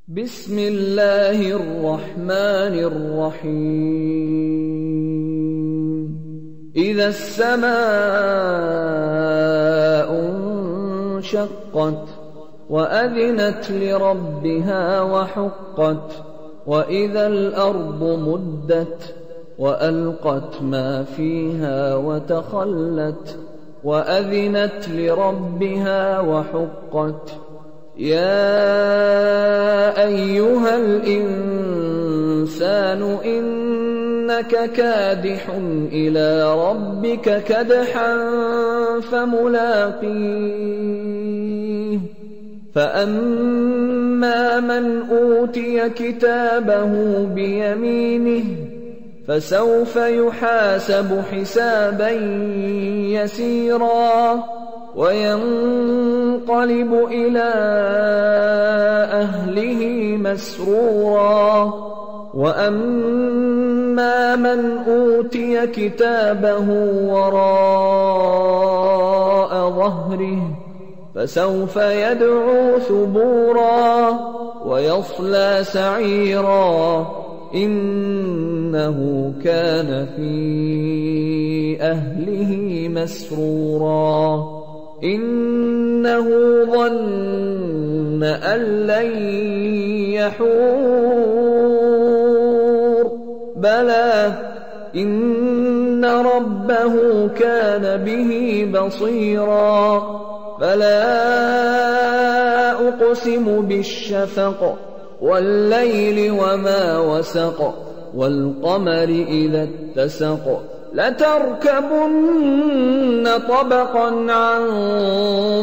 بسم الله الرحمن الرحيم. إذا السماء انشقت وأذنت لربها وحقت، وإذا الأرض مدت وألقت ما فيها وتخلت وأذنت لربها وحقت. يا أيها الإنسان إنك كادح إلى ربك كدحا فملاقيه. فأما من أوتي كتابه بيمينه فسوف يحاسب حسابا يسيرا وينقلب إلى أهله مسرورا. وأما من أوتي كتابه وراء ظهره فسوف يدعو ثبورا ويصلى سعيرا. إنه كان في أهله مسرورا. إنه ظن أن لن يحور. بلى إن ربه كان به بصيرا. فلا أقسم بالشفق والليل وما وسق والقمر إذا اتسق لتركبن طبقا عن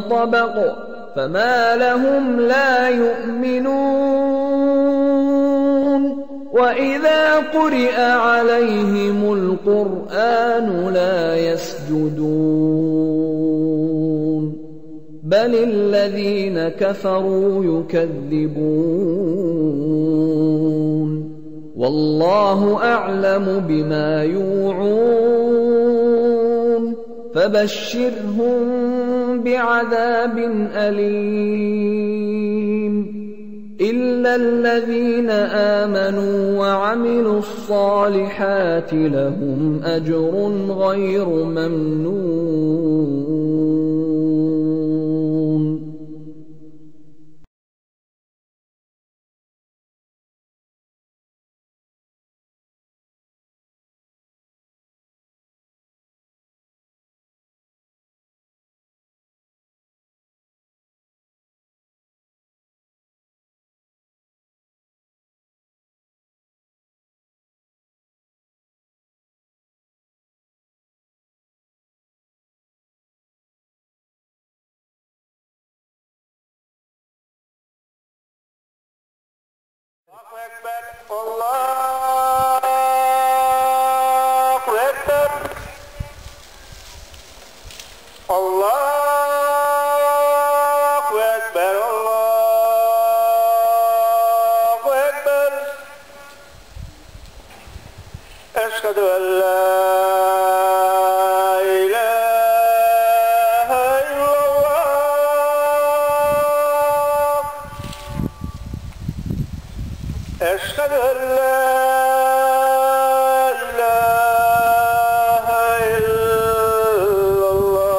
طبق فما لهم لا يؤمنون. وإذا قرئ عليهم القرآن لا يسجدون بل الذين كفروا يكذبون. والله أعلم بما يوعون. فبشرهم بعذاب أليم. إلا الذين آمنوا وعملوا الصالحات لهم أجر غير ممنون. Allahu Ekber. Allahu Ekber. Allahu Ekber. Eşhedü en la ilahe illallah. Eşhedü en la ilahe illallah.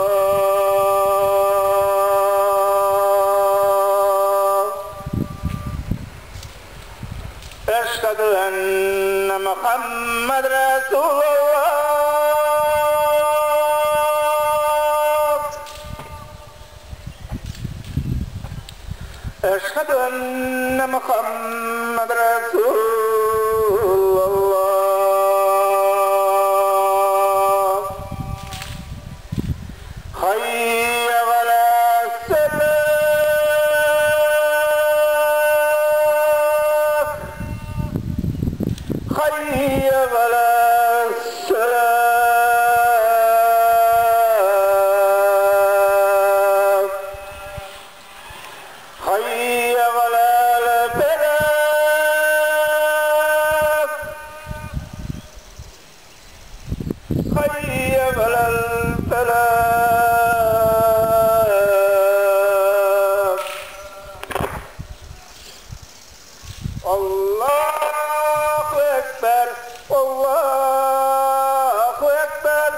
Eşhedü enne Muhammed Resulullah. Eşhedü enne Muhammed Resulullah. Hayya ala salah. Hayya ala salah. Hayya ala al-falah. Hayya ala al-falah. الله أكبر.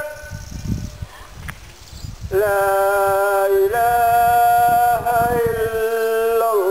لا إله إلا الله.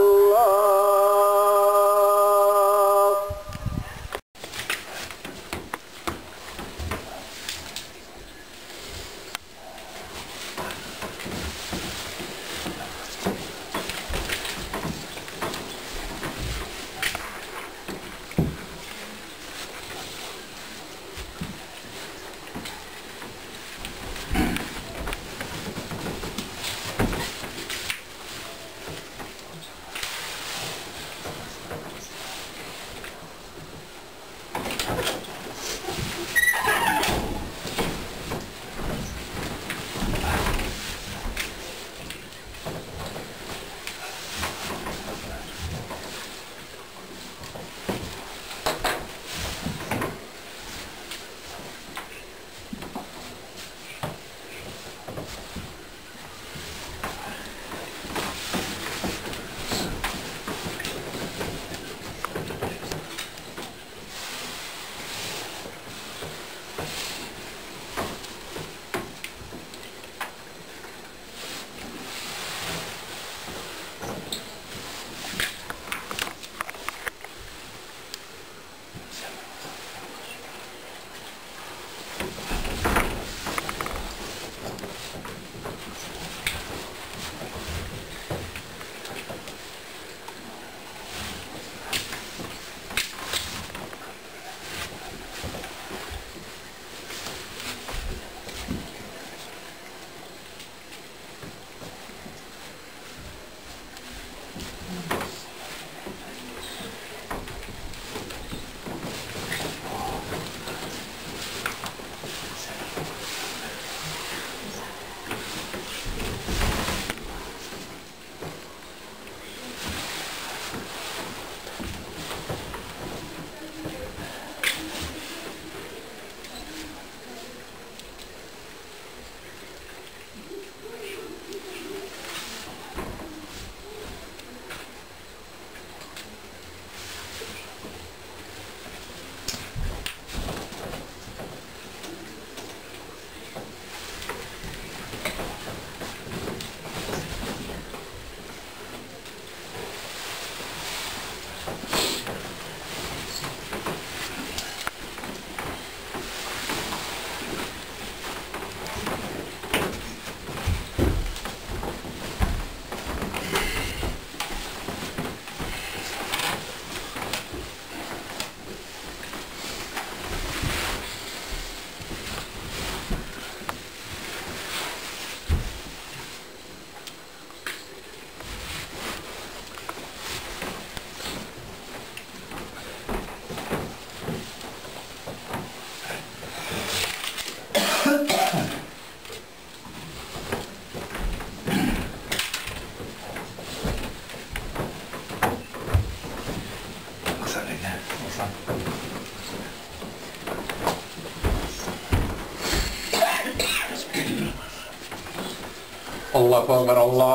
الله أكبر الله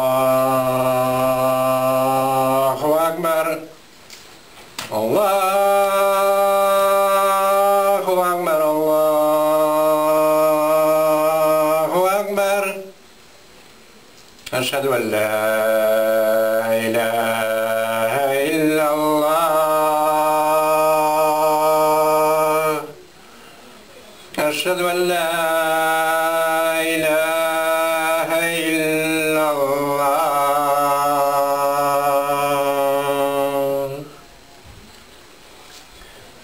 أكبر الله أكبر الله أكبر. أشهد أن لا إله إلا الله. أشهد أن لا إله إلا الله.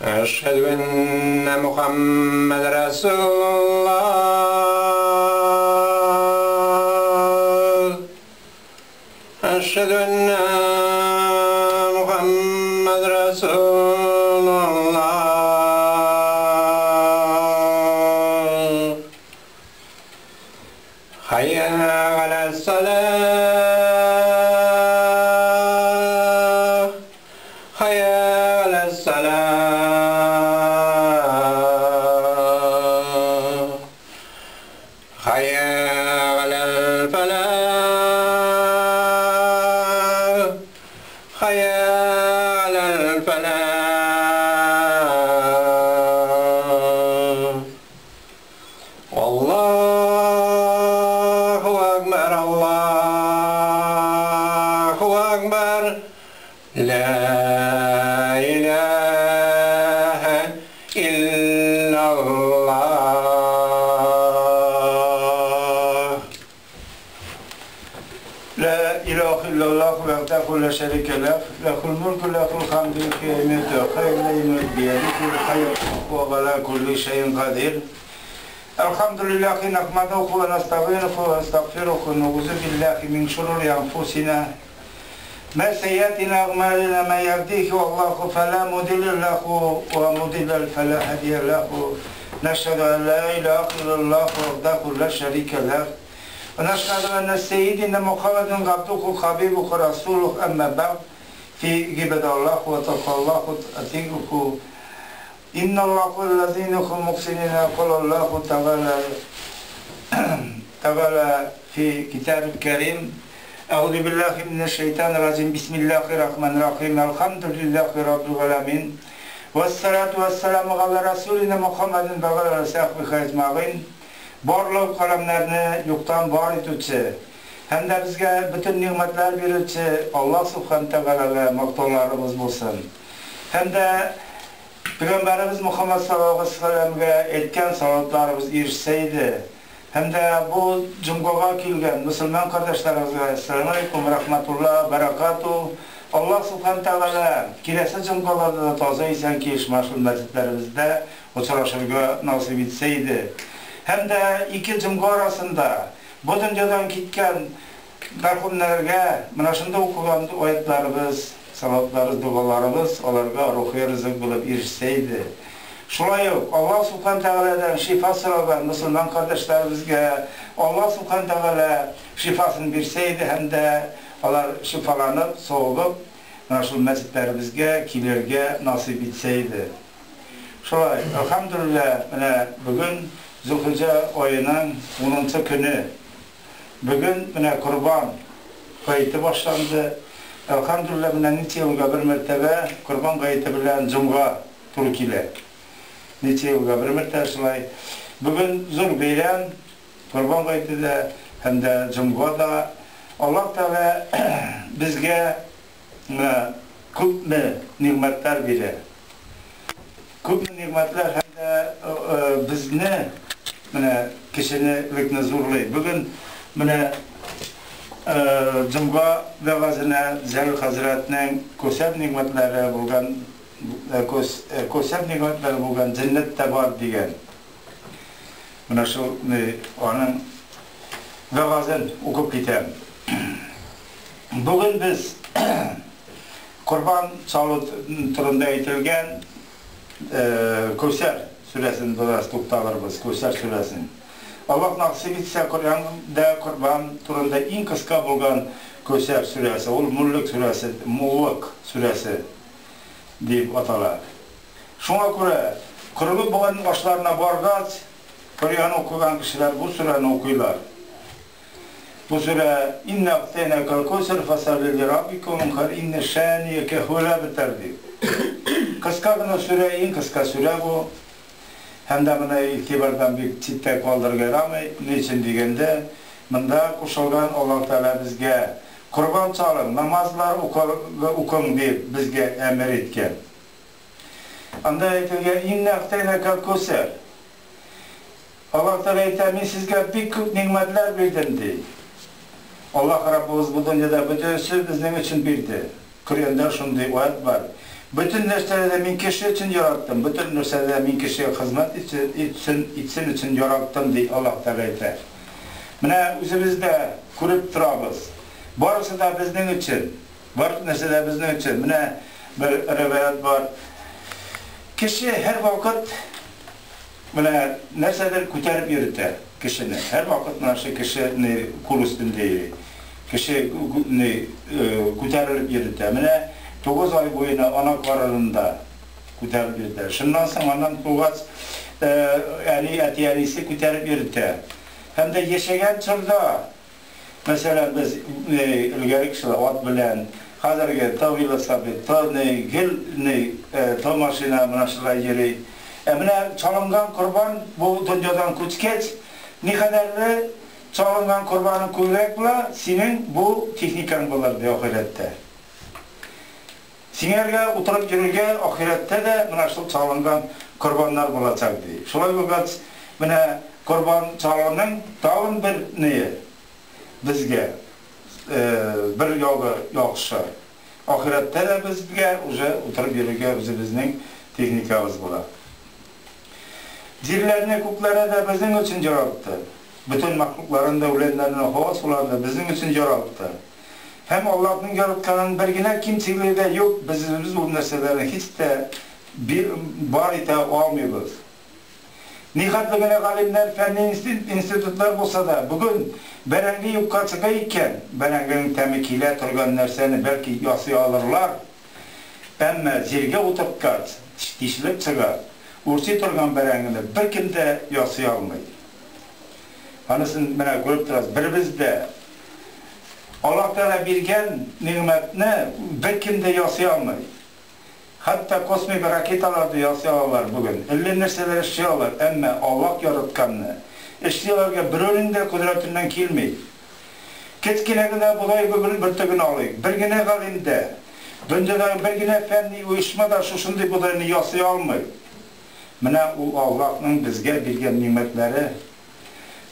أشهد أن محمد رسول الله. أشهد أن محمد رسول الله. حي على الصلاة، حي على الصلاة، حي على الفلاح، حي على الفلاح. إلا الله. لا إله إلا الله وحده لا شريك له، له الملك له الحمد يحيي ويميت ولا يموت بيده الخير وهو على كل شيء قدير. الحمد لله نحمده ونستعينه ونستغفره ونعوذ بالله من شرور أنفسنا ما سيئاتنا أعمالنا، من يهديه الله فلا مضل له ومضل فلا هادي له. نشهد أن لا إله إلا الله وحده لا شريك له ونشهد أن سيدنا محمد عبده حبيبه رسوله. أما بعد، في عباد الله وتقوى الله أطيعه، إن الله الذين هم محسنين. قال الله تعالى في كتاب الكريم: أعوذ بالله من الشيطان الرجيم، بسم الله الرحمن الرحيم، الحمد لله رب العالمين، والصلاة والسلام على رسولنا محمد وعلى آله وصحبه أجمعين. Барлык галәмнәрне юктан бар итүче һәм дә безгә бөтен нигъмәтләр бирүче Аллаһ Субхана Тәгаләгә мактауларыбыз булсын. Һәм дә Пәйгамбәребез Мухаммад саллаллаһу алейһи ва сәлләмгә әйткән салатларыбыз ирешсә иде. Һәм дә бу җомгага килгән мөселман кардәшләребезгә ассаламу алейкум рахматуллаһ баракату. Аллаһ Субхана Тәгалә киләсе җомгаларда да таза исән килеш шул мәчетләребездә очрашырга насыйп итсә иде. Һәм дә ике җомга арасында бу дөньядан киткән мәрхүмнәргә менә шунда укыган аятларыбыз, салатларыбыз, догаларыбыз аларга рухи ризык булып ирешсә иде. Шулай ук Аллаһ Субхана Тәгаләдән шифа сораган мөселман кардәшләребезгә Аллаһ Субхана Тәгалә шифасын бирсә иде һәм дә алар шифаланып, савыгып, менә шул мәчетләребезгә килергә насыйп итсә иде. Шулай, әлхәмдүлилләһ, менә бүген Зөлхиҗә аеның 10 көне. Бүген менә Корбан гаете башланды. Әлхәмдүлилләһ, менә ничә елга бер мәртәбә Корбан гаете белән җомга туры килә. Ничә елга бер мәртәбә шулай. Бүген зур бәйрәм, Корбан гаете дә һәм дә җомга да. Аллаһ Тәгалә безгә менә күпме нигъмәтләр бирә. Күпме нигъмәтләр һәм дә безне менә кешелекне зурлый. Бүген менә җомга вәгазенә Җәлил хәзрәтнең Кәүсәр нигъмәтләре булган, Кәүсәр нигъмәтләре булган җәннәт тә бар дигән. Менә шул аның вәгазен укып китәм. Бүген без Корбан салу турында әйтелгән Кәүсәр сүрәсен бераз тукталырбыз, Кәүсәр сүрәсен. Аллаһ насыйп итсә, Коръәндә Корбан турында иң кыска булган Кәүсәр сүрәсе, ул Муллык сүрәсе, Муллык сүрәсе дип атала. Шуңа күрә Корбан ашларына баргач, Коръән укыган кешеләр бу сүрәне укыйлар. Бу сүрә «Инна агтайнакал кәүсәр фасалли ли раббика ванхар инна шанияка хуал абтар» дип. Кыска гына сүрә, иң кыска сүрә бу. Һәм дә моны игътибардан бик читтә калдырырга ярамый. Ни өчен дигәндә, монда кушылган Аллаһ Тәгалә безгә корбан чалың, намазлар укың дип безгә әмер иткән. Анда әйтелгән «Инна агтайнакал кәүсәр». Аллаһ Тәгалә әйтә, мин сезгә бик күп нигъмәтләр бирдем ди. Аллаһ Раббыбыз бу дөньяда бөтенесе безнең өчен бирде. Коръәндә шундый аят бар. Бөтен нәрсәне дә мин кеше өчен яраттым, бөтен нәрсәне дә мин кешегә хезмәт итсен өчен яраттым ди Аллаһ Тәгалә әйтә. Менә үзебез дә күреп торабыз. Барысы да безнең өчен. Бар нәрсә дә безнең өчен. Менә бер риваять бар. Кеше һәр вакыт менә нәрсәдер күтәреп йөртә кешене. Һәр вакыт менә шул кешене кул өстендә йөри. Кеше күтәрелеп йөртә. Менә 9 ай буена ана карынында күтәрелеп йөртә. Шуннан соң аннан тугач, әни, әти-әнисе күтәреп йөртә. Һәм дә яшәгән чорда, мәсәлән, без элгәре кешеләр ат белән, хәзерге то велосипед, то гел то машина менә шулай йөри. Ә менә чалынган корбан бу дөньядан күчкәч, никадәрле чалынган корбаның күбрәк була, синең бу техникаң булыр ди ахирәттә. Сиңәргә утырып йөрергә ахирәттә дә менә шул чалынган корбаннар булачак, ди. Шулай булгач, менә корбан чалуның тагын бер ние безгә бер ягы яхшы. Ахирәттә дә безгә уже утырып йөрергә үзебезнең техникабыз була. Җирләрне, күкләрне дә безнең өчен яратты. Бөтен мәхлукларын да, үләннәрне, һава суларын да безнең өчен яратты. Һәм Аллаһның яратканын бер генә кимчелеге дә юк, без үзебез ул нәрсәләрне һич тә бар итә алмыйбыз. Нихәтле генә галимнәр, фәнни институтлар булса да, бүген бәрәңге юкка чыга икән, бәрәңгенең тәме килә торган нәрсәне бәлки ясый алырлар, әмма җиргә утырткач, тишелеп чыга, үрчи торган бәрәңгене беркем дә ясый алмый. Анысын менә күреп торасыз, беребез дә Аллаһ Тәгалә биргән нигъмәтне беркем дә ясый алмый. Хәтта космик ракеталар да ясый алалар бүген, әллә нәрсәләр эшли алалар, әмма Аллаһ яратканны эшли алырга берәүнең дә кодрәтеннән килми. Кечкенә генә бодай бөртеген алыйк, бер генә галим дә, дөньядагы бер генә фәнни оешма да шушындый бодайны ясый алмый. Менә ул Аллаһның безгә биргән нигъмәтләре.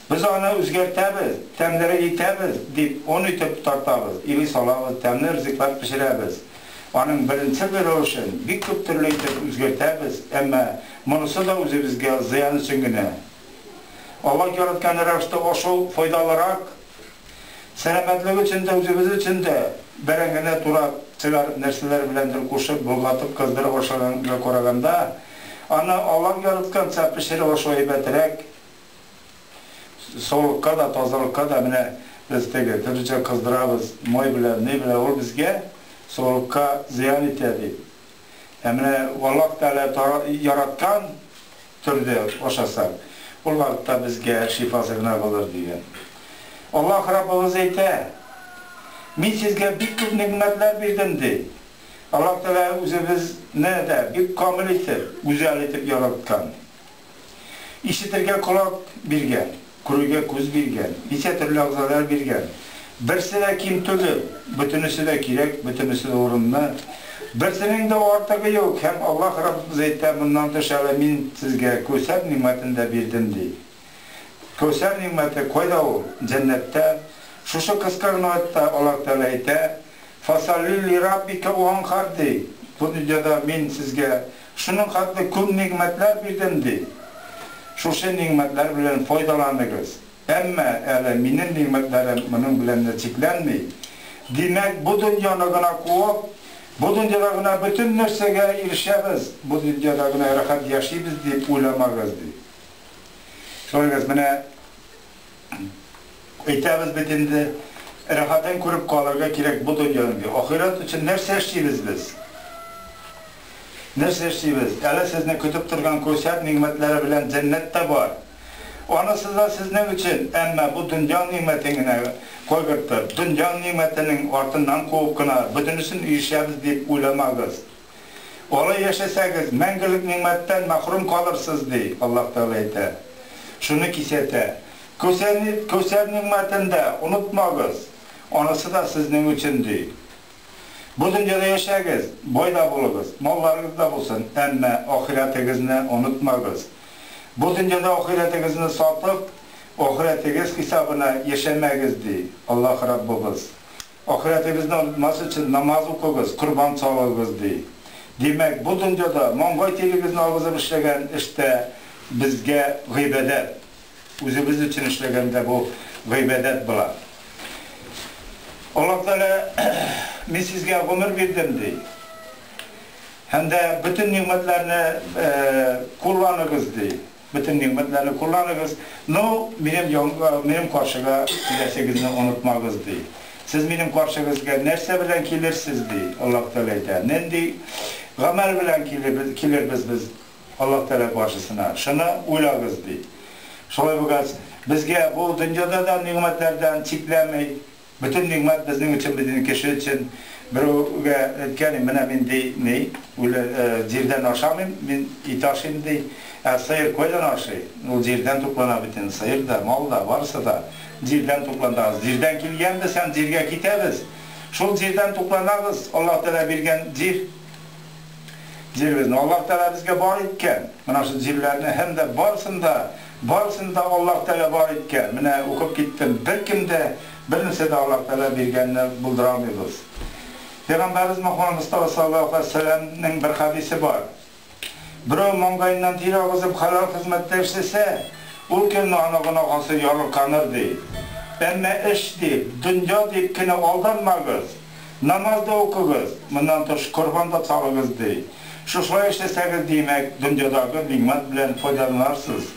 Без аны үзгәртәбез, тәмлерәк итәбез, дип он итеп тартабыз, или салабыз, тәмле ризыклар пешерәбез. Аның беренче бер рәвешен бик күп төрле итеп үзгәртәбез, әмма монысы да үзебезгә зыян өчен генә. Аллаһ яраткан рәвештә ашау файдалырак. Сәламәтлек өчен дә, үзебез өчен дә бәрәңгене турап, чыгарып, нәрсәләр беләндер кушып, болгатып, кыздырып ашаганга караганда, аны Аллаһ яратканча пешереп ашау әйбәтрәк. Саулыкка да, тазалыкка да менә без теге төрлечә кыздырабыз, май белән, ни белән, ул безгә саулыкка зыян итә дип. Ә менә Аллаһ Тәгалә яраткан төрдә ашасак, ул вакытта безгә шифасы гына булыр дигән. Аллаһ Раббыбыз әйтә, Мин сезгә бик күп нигъмәтләр бирдем, ди. Аллаһ Тәгалә үзебезне дә бик камил итеп, гүзәл итеп яраткан. Ишетергә колак биргән, күрергә күз биргән, ничә төрле әгъзалар биргән. Берсе дә ким түгел, бөтенесе дә кирәк, бөтенесе дә урынлы. Берсенең дә артыгы юк, һәм Аллаһ Раббыбыз әйтә, моннан тыш әле мин сезгә Кәүсәр нигъмәтен дә бирдем, ди. Кәүсәр нигъмәте кайда ул? Җәннәттә. Шушы кыска гына аятта Аллаһ Тәгалә әйтә, Фасалли лираббика уанхар, ди. Бу дөньяда мин сезгә шуның хәтле күп нигъмәтләр бирдем, ди. Шушы нигъмәтләр белән файдаланыгыз. Әмма әле минем нигъмәтләрем моның белән дә чикләнми. Димәк, бу дөньяны гына куып, бу дөньяда гына бөтен нәрсәгә ирешәбез, бу дөньяда гына рәхәт яшибез дип уйламагыз, ди. Шулай булгач, менә әйтәбез бит инде, рәхәтен күреп калырга кирәк бу дөньяның, ди. Ахирәт өчен нәрсә эшлибез без? Нәрсә эшлибез? Әле сезне көтеп торган Кәүсәр нигъмәтләре белән җәннәт тә бар. Анысы да сезнең өчен, әмма бу дөнья нигъмәтен генә кайгыртып, дөнья нигъмәтенең артыннан куып кына бөтенесен ирешәбез дип уйламагыз. Алай яшәсәгез, мәңгелек нигъмәттән мәхрүм калырсыз, ди, Аллаһ Тәгалә әйтә. Шуны кисәтә. Кәүсәр нигъмәтен дә онытмагыз, анысы да сезнең өчен, ди. Бу дөньяда яшәгез, бай да булыгыз, малларыгыз да булсын, әмма ахирәтегезне онытмагыз. Бу дөньяда ахирәтегезне сатып, ахирәтегез хисабына яшәмәгез, ди Аллаһ Раббыбыз. Ахирәтегезне онытмас өчен намаз укыгыз, корбан чалыгыз, ди. Димәк, бу дөньяда маңгай тирегезне агызып эшләгән эш тә безгә гыйбадәт. Үзебез өчен эшләгәндә бу гыйбадәт була. Аллаһ Тәгалә, Мин сезгә гомер бирдем, ди. Һәм дә бөтен нигъмәтләрне кулланыгыз, ди. Бөтен нигъмәтләрне кулланыгыз, но минем янга, минем каршыга киләсегезне онытмагыз, ди. Сез минем каршыгызга нәрсә белән килерсез, ди, Аллаһ Тәгалә әйтә. Нинди гамәл белән килербез без Аллаһ Тәгалә каршысына? Шуны уйлагыз, ди. Шулай булгач, безгә бу дөньяда да нигъмәтләрдән чикләми. Бөтен нигъмәт безнең өчен, безнең кеше өчен. Берәүгә әйткән, менә мин ди, ни, үле, җирдән ашамыйм, мин ит ашыйм, ди. Ә сыер кайдан ашый? Ул җирдән туклана бит инде, сыер да, мал да, барысы да җирдән тукланабыз. Җирдән килгәнбез һәм җиргә китәбез. Шул җирдән тукланабыз, Аллаһ Тәгалә биргән җир. Җиребезне Аллаһ Тәгалә безгә бар иткән. Менә шул җирләрне һәм дә барысын да, барысын да Аллаһ Тәгалә бар иткән. Менә укып киттем. Беркем дә, бернәрсә дә Аллаһ Тәгалә биргәнне булдыра алмыйбыз. Пәйгамбәребез Мөхәммәд Мостафа саллаллаһу галәйһи ва сәлләмнең бер хәдисе бар. Берәү маңгаеннан тир агызып хәләл хезмәттә эшләсә, ул көнне аны гөнаһысы ярылканыр, ди. Әмма эш дип, дөнья дип кенә алданмагыз. Намаз да укыгыз, моннан тыш корбан да чалыгыз, ди. Шушылай эшләсәгез, димәк, дөньядагы нигъмәт белән файдаланырсыз.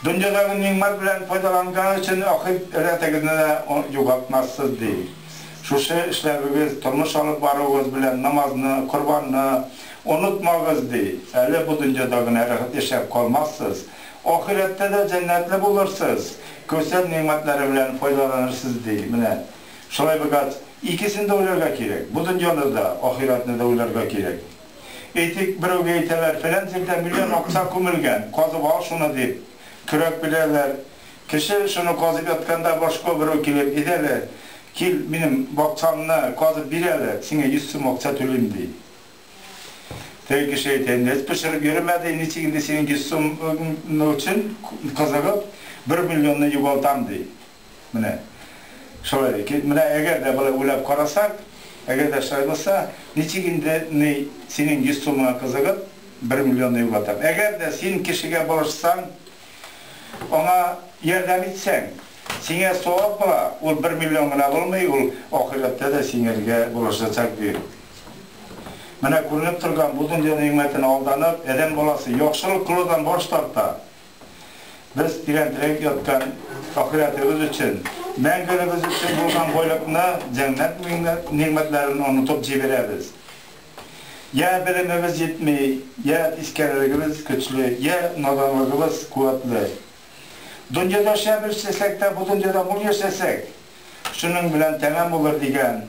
Дөньядагы нигъмәт белән файдаланган өчен ахирәтегезне дә югалтмассыз, ди. Шушы эшләвегез, тормыш алып баруыгыз белән намазны, корбанны онытмагыз, ди. Әле бу дөньяда гына рәхәт яшәп калмассыз, ахирәттә дә җәннәтле булырсыз, Кәүсәр нигъмәтләре белән файдаланырсыз, ди. Менә шулай булгач, икесен дә уйларга кирәк. Бу дөньяны да, ахирәтне дә уйларга кирәк. Әйтик, берәүгә әйтәләр, фәлән җирдә миллион акча күмелгән, казып ал шуны, дип, көрәк бирәләр. Кеше шуны казып ятканда башка берәү килеп, Әйдә әле, кил, минем бакчамны казып бир әле, сиңа 100 сум акча түлим, ди. Теге кеше әйтә, инде эт пешереп йөремә, ди, ничек инде синең 100 сум өчен кызыгып, бер миллионны югалтам, ди. Менә шулай. Менә әгәр дә болай уйлап карасак, әгәр дә шулай булса, ничек инде ни синең 100 сумыңа кызыгып, бер миллионны югалтам. Әгәр дә син кешегә булышсаң, аңа ярдәм итсәң, сиңа савап була, ул бер миллион гына булмый, ул ахирәттә дә сиңәргә булышачак, ди. Менә күренеп торган бу дөнья нигъмәтенә алданып, адәм баласы яхшылык кылудан баш тарта. Без тирәнрәк яткан ахирәтебез өчен, мәңгелегебез өчен булган байлыкны, җәннәт нигъмәтләрен онытып җибәрәбез. Я белемебез җитми, я тискәрелегебез көчле, я наданлыгыбыз куәтле. Дөньяда шәп эшләсәк тә, бу дөньяда мул яшәсәк, шуның белән тәмам булыр дигән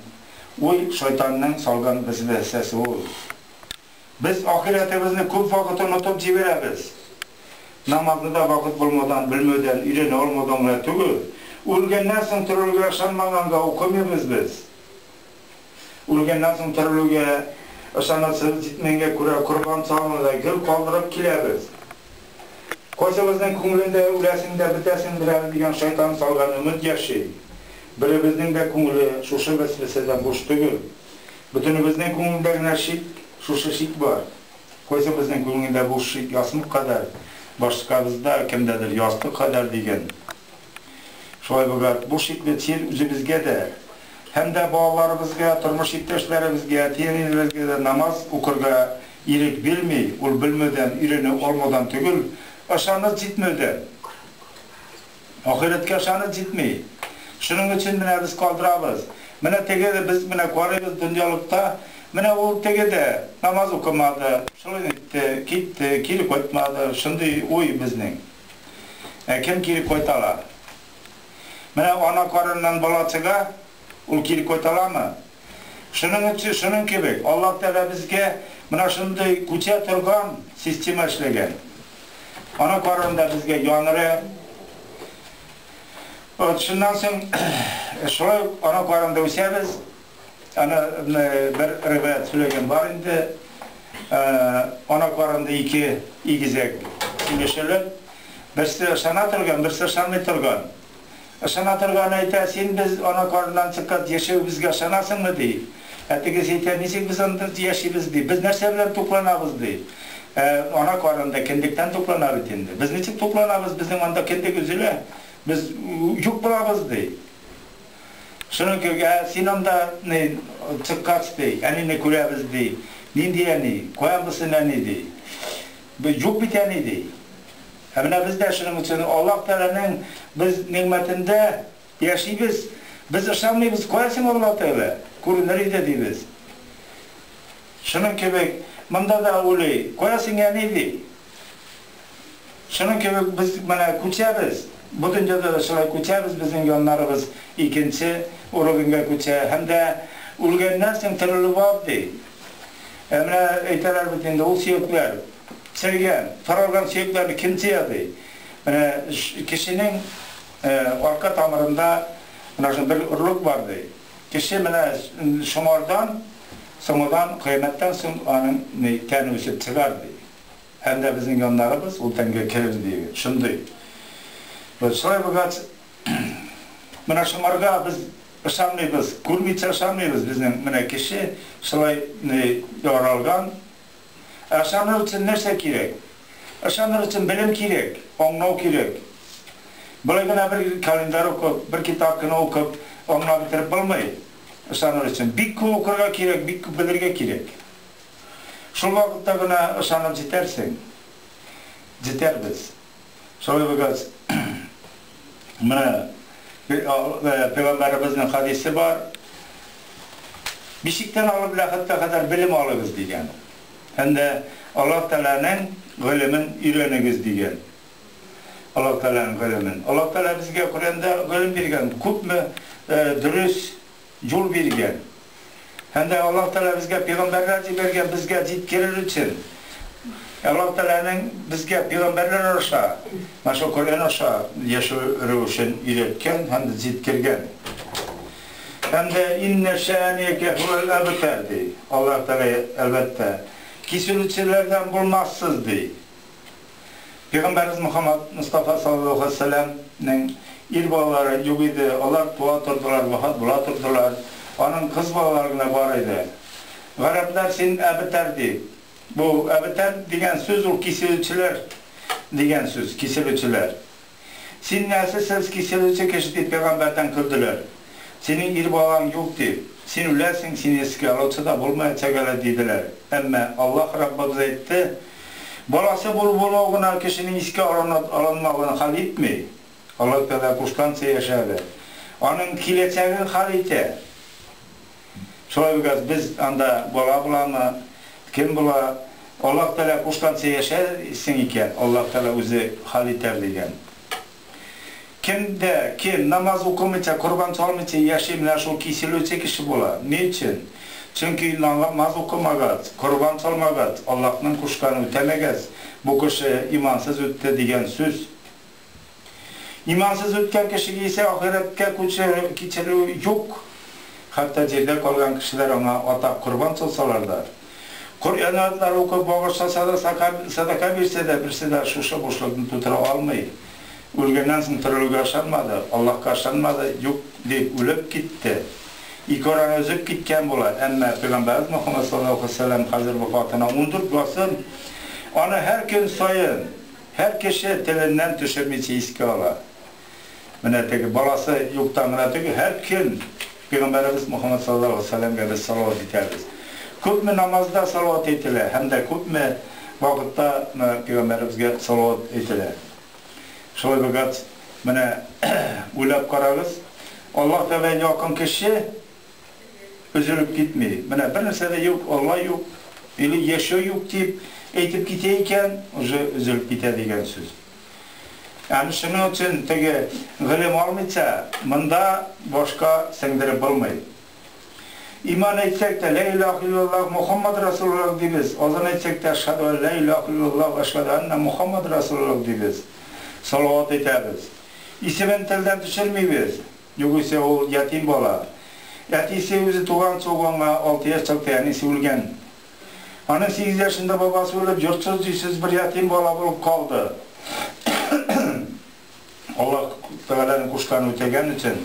уй шайтанның салган вәсвәсәсе ул. Без ахирәтебезне күп вакыт онытып җибәрәбез. Намазны да вакыт булмаудан, белмәүдән, өйрәнә алмаудан гына түгел, үлгәннән соң терелүгә ышанмаганга укымыйбыз без. Үлгәннән соң терелүгә ышанычыбыз җитмәгәнгә күрә корбан чалуны да гел калдырып киләбез. Кайсыбызның күңелендә үләсең дә бетәсеңдер әле дигән шайтан салган өмет яши. Беребезнең дә күңеле шушы вәсвәсәдән буш түгел. Бөтенебезнең күңелендә генә шик, шушы шик бар. Кайсыбызның күңелендә бу шик ясмык кадәр, башкабызда кемдәдер ястык кадәр диген. Шулай булгач, бу шикле чир үзебезгә дә, һәм дә балаларыбызга, тормыш иптәшләребезгә, әти-әниләребезгә дә намаз укырга ирек бирми, ул белмәүдән, өйрәнә алмаудан түгел, ышаныч җитмәүдән. Ахирәткә ышаныч җитми. Шуның өчен менә без калдырабыз. Менә теге дә без менә карыйбыз дөньялыкта, менә ул теге дә намаз укымады, шулай итте, китте, кире кайтмады, шундый уй безнең. Ә кем кире кайта ала? Менә ана карыныннан бала чыга, ул кире кайта аламы? Шуның өчен, шуның кебек, Аллаһ Тәгалә безгә менә шундый күчә торган система эшләгән. Ана карынында безгә яныры. Вот шуннан соң шулай ук ана карынында үсәбез. Аны бер риваять сөйләгән бар инде. Ана карынында ике игезәк сөйләшәләр. Берсе ышана торган, берсе ышанмый торган. Ышана торган әйтә, син без ана карыннан чыккач яшәвебезгә ышанасыңмы, ди. Ә тегесе әйтә, ничек без анда яшибез, ди, без нәрсә белән тукланабыз, ди. Ә ана карында кендектән туклана бит инде. Без ничек тукланабыз, безнең анда кендек өзелә, без юк булабыз, ди. Шуның кебек, ә син анда ни чыккач, ди, әнине күрәбез, ди. Нинди әни, каян булсын әни, ди. Юк бит әни, ди. Ә менә без дә шуның өчен Аллаһ Тәгаләнең без нигъмәтендә яшибез. Без ышанмыйбыз, кая соң Аллаһ Тәгалә? Күренер иде, дибез. Шуның кебек монда да уйлый, кая соң әни, ди. Шуның кебек без менә күчәбез. Бу дөньяда да шулай күчәбез, безнең яннарыбыз икенче уровеньгә күчә. Һәм дә үлгәннән соң терелү бар, ди. Ә менә әйтәләр бит инде, ул сөякләр Черегән, таралган сөякләрне кем җыя, ди. Менә кешенең арка тамырында менә шундый бер орлык бар, ди. Кеше менә шуңардан Соңыдан, кыямәттән соң аның ни тәне үсеп чыгар, ди. Һәм дә безнең яннарыбыз ул тәнгә керер, ди. Шундый. Вот шулай булгач, менә шуңарга без ышанмыйбыз, күрмичә ышанмыйбыз, безнең менә кеше шулай ни яралган. Ә ышаныр өчен нәрсә кирәк? Ышаныр өчен белем кирәк, аңлау кирәк. Болай гына бер календарь укып, бер китап кына укып, аңлап бетереп булмый. Ышаныр өчен бик күп укырга кирәк, бик күп белергә кирәк. Шул вакытта гына ышанып җитәрсең. Җитәрбез. Шулай булгач, менә пәйгамбәребезнең хадисе бар. Бишектән алып ләхеткә кадәр белем алыгыз дигән. Һәм дә Аллаһ Тәгаләнең гыйлемен өйрәнегез дигән. Аллаһ Тәгаләнең гыйлемен. Аллаһ Тәгалә безгә Коръәндә гыйлем биргән, күпме дөрес юл биргән. Һәм дә Аллаһ Тәгалә безгә пәйгамбәрләр җибәргән, безгә җиткерер өчен. Аллаһ Тәгаләнең безгә пәйгамбәрләр аша, менә шул Коръән аша яшәү рәвешен өйрәткән һәм дә җиткергән. Һәм дә иннә шәәниәкә һүәл әбтәр ди. Аллаһ Тәгалә, әлбәттә, киселүчеләрдән булмассыз ди. Пәйгамбәребез Мөхәммәд Мостафа саллаллаһу галәйһи ва сәлләмнең ир балалары юк иде, алар туа тордылар, вафат була тордылар. Аның кыз балалары гына бар иде. Гарәпләр син әбтәр ди. Бу әбтәр дигән сүз ул киселүчеләр дигән сүз, киселүчеләр. Син нәселсез киселүче кеше дип пәйгамбәрдән көлделәр. Синең ир балаң юк дип, син үләсең, сине искә алучы да булмаячак әле, диделәр. Әмма Аллаһ Раббыбыз әйтте, Баласы булу-булмау гына кешенең искә алынмавын хәл итми. Аллаһ Тәгалә кушканча яшәде. Аның киләчәген хәл итә. Шулай булгач, без анда бала буламы, кем була, Аллаһ Тәгалә кушканча яшәрсең икән, Аллаһ Тәгалә үзе хәл итәр дигән. Кем дә кем намаз укымыйча, корбан чалмыйча яши, менә шул киселүче кеше була. Ни өчен? Чөнки намаз укымагач, корбан чалмагач, Аллаһның кушканын үтәмәгәч, бу кеше имансыз үтте дигән сүз. Имансыз үткән кешегә исә ахирәткә кичерү юк. Хәтта җирдә калган кешеләр аңа атап корбан чалсалар да, Коръән аятлары укып багышласа да, садака бирсә дә, берсе дә шушы бушлыкны тутыра алмый. Үлгәннән соң терелүгә ышанмады, Аллаһка ышанмады, юк дип үлеп китте. Ике араны өзеп киткән була. Әмма Пәйгамбәребез Мөхәммәд салләллаһу галәйһи ва сәлләм хәзер вафатына 14 гасыр, аны һәр көн саен, һәр кеше теленнән төшермичә искә ала. Менә теге баласы юктан гына түгел, һәр көн Пәйгамбәребез Мөхәммәд саллаллаһу галәйһи ва сәлләмгә без салават итәбез. Күпме намазда салават әйтелә һәм дә күпме вакытта Пәйгамбәребезгә салават әйтелә. Шулай булгач, менә уйлап карагыз, Аллаһ Тәгаләгә якын кеше өзелеп китми. Менә бер нәрсә дә юк, Алла юк, или яшәү юк дип әйтеп китә икән, уже өзелеп китә дигән сүз. Әнә шуның өчен теге гыйлем алмыйча монда башка сеңдереп булмый. Иман әйтсәк тә, Лә илаһ иллаллаһ Мухаммад Расулуллаһ дибез, азан әйтсәк тә, Әшһәду ән лә илаһ иллаллаһ вә әшһәду әннә Мухаммад Расулуллаһ дибез, салават әйтәбез. Исемен телдән төшермибез, югыйсә ул ятим бала. Әтисе үзе туганчы ук аңа 6 яшь чакта әнисе үлгән. Аның 8 яшендә бабасы үлеп, йортсыз-өйсез бер ятим бала булып калды. Аллаһ Тәгаләнең кушканын үтәгән өчен,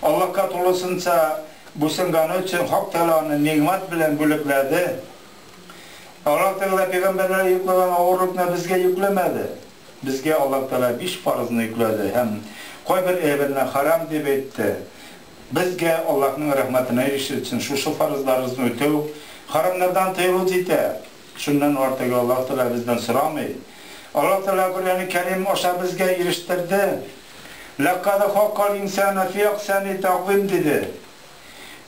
Аллаһка тулысынча буйсынганы өчен Хак Тәгалә аны нигъмәт белән бүләкләде. Аллаһ Тәгалә пәйгамбәрләргә йөкләгән авырлыкны безгә йөкләмәде. Безгә Аллаһ Тәгалә биш фарызны йөкләде һәм кайбер әйберне харам дип әйтте. Безгә Аллаһның рәхмәтенә ирешер өчен шушы фарызларыбызны үтәү, харамнардан тыелу җитә. Шуннан артыгы Аллаһ Тәгалә бездән сорамый. Аллаһ Тәгалә Коръәни Кәрим аша безгә ирештерде. Ләкад хаккал инсана фи әхсәни тәкъвим диде.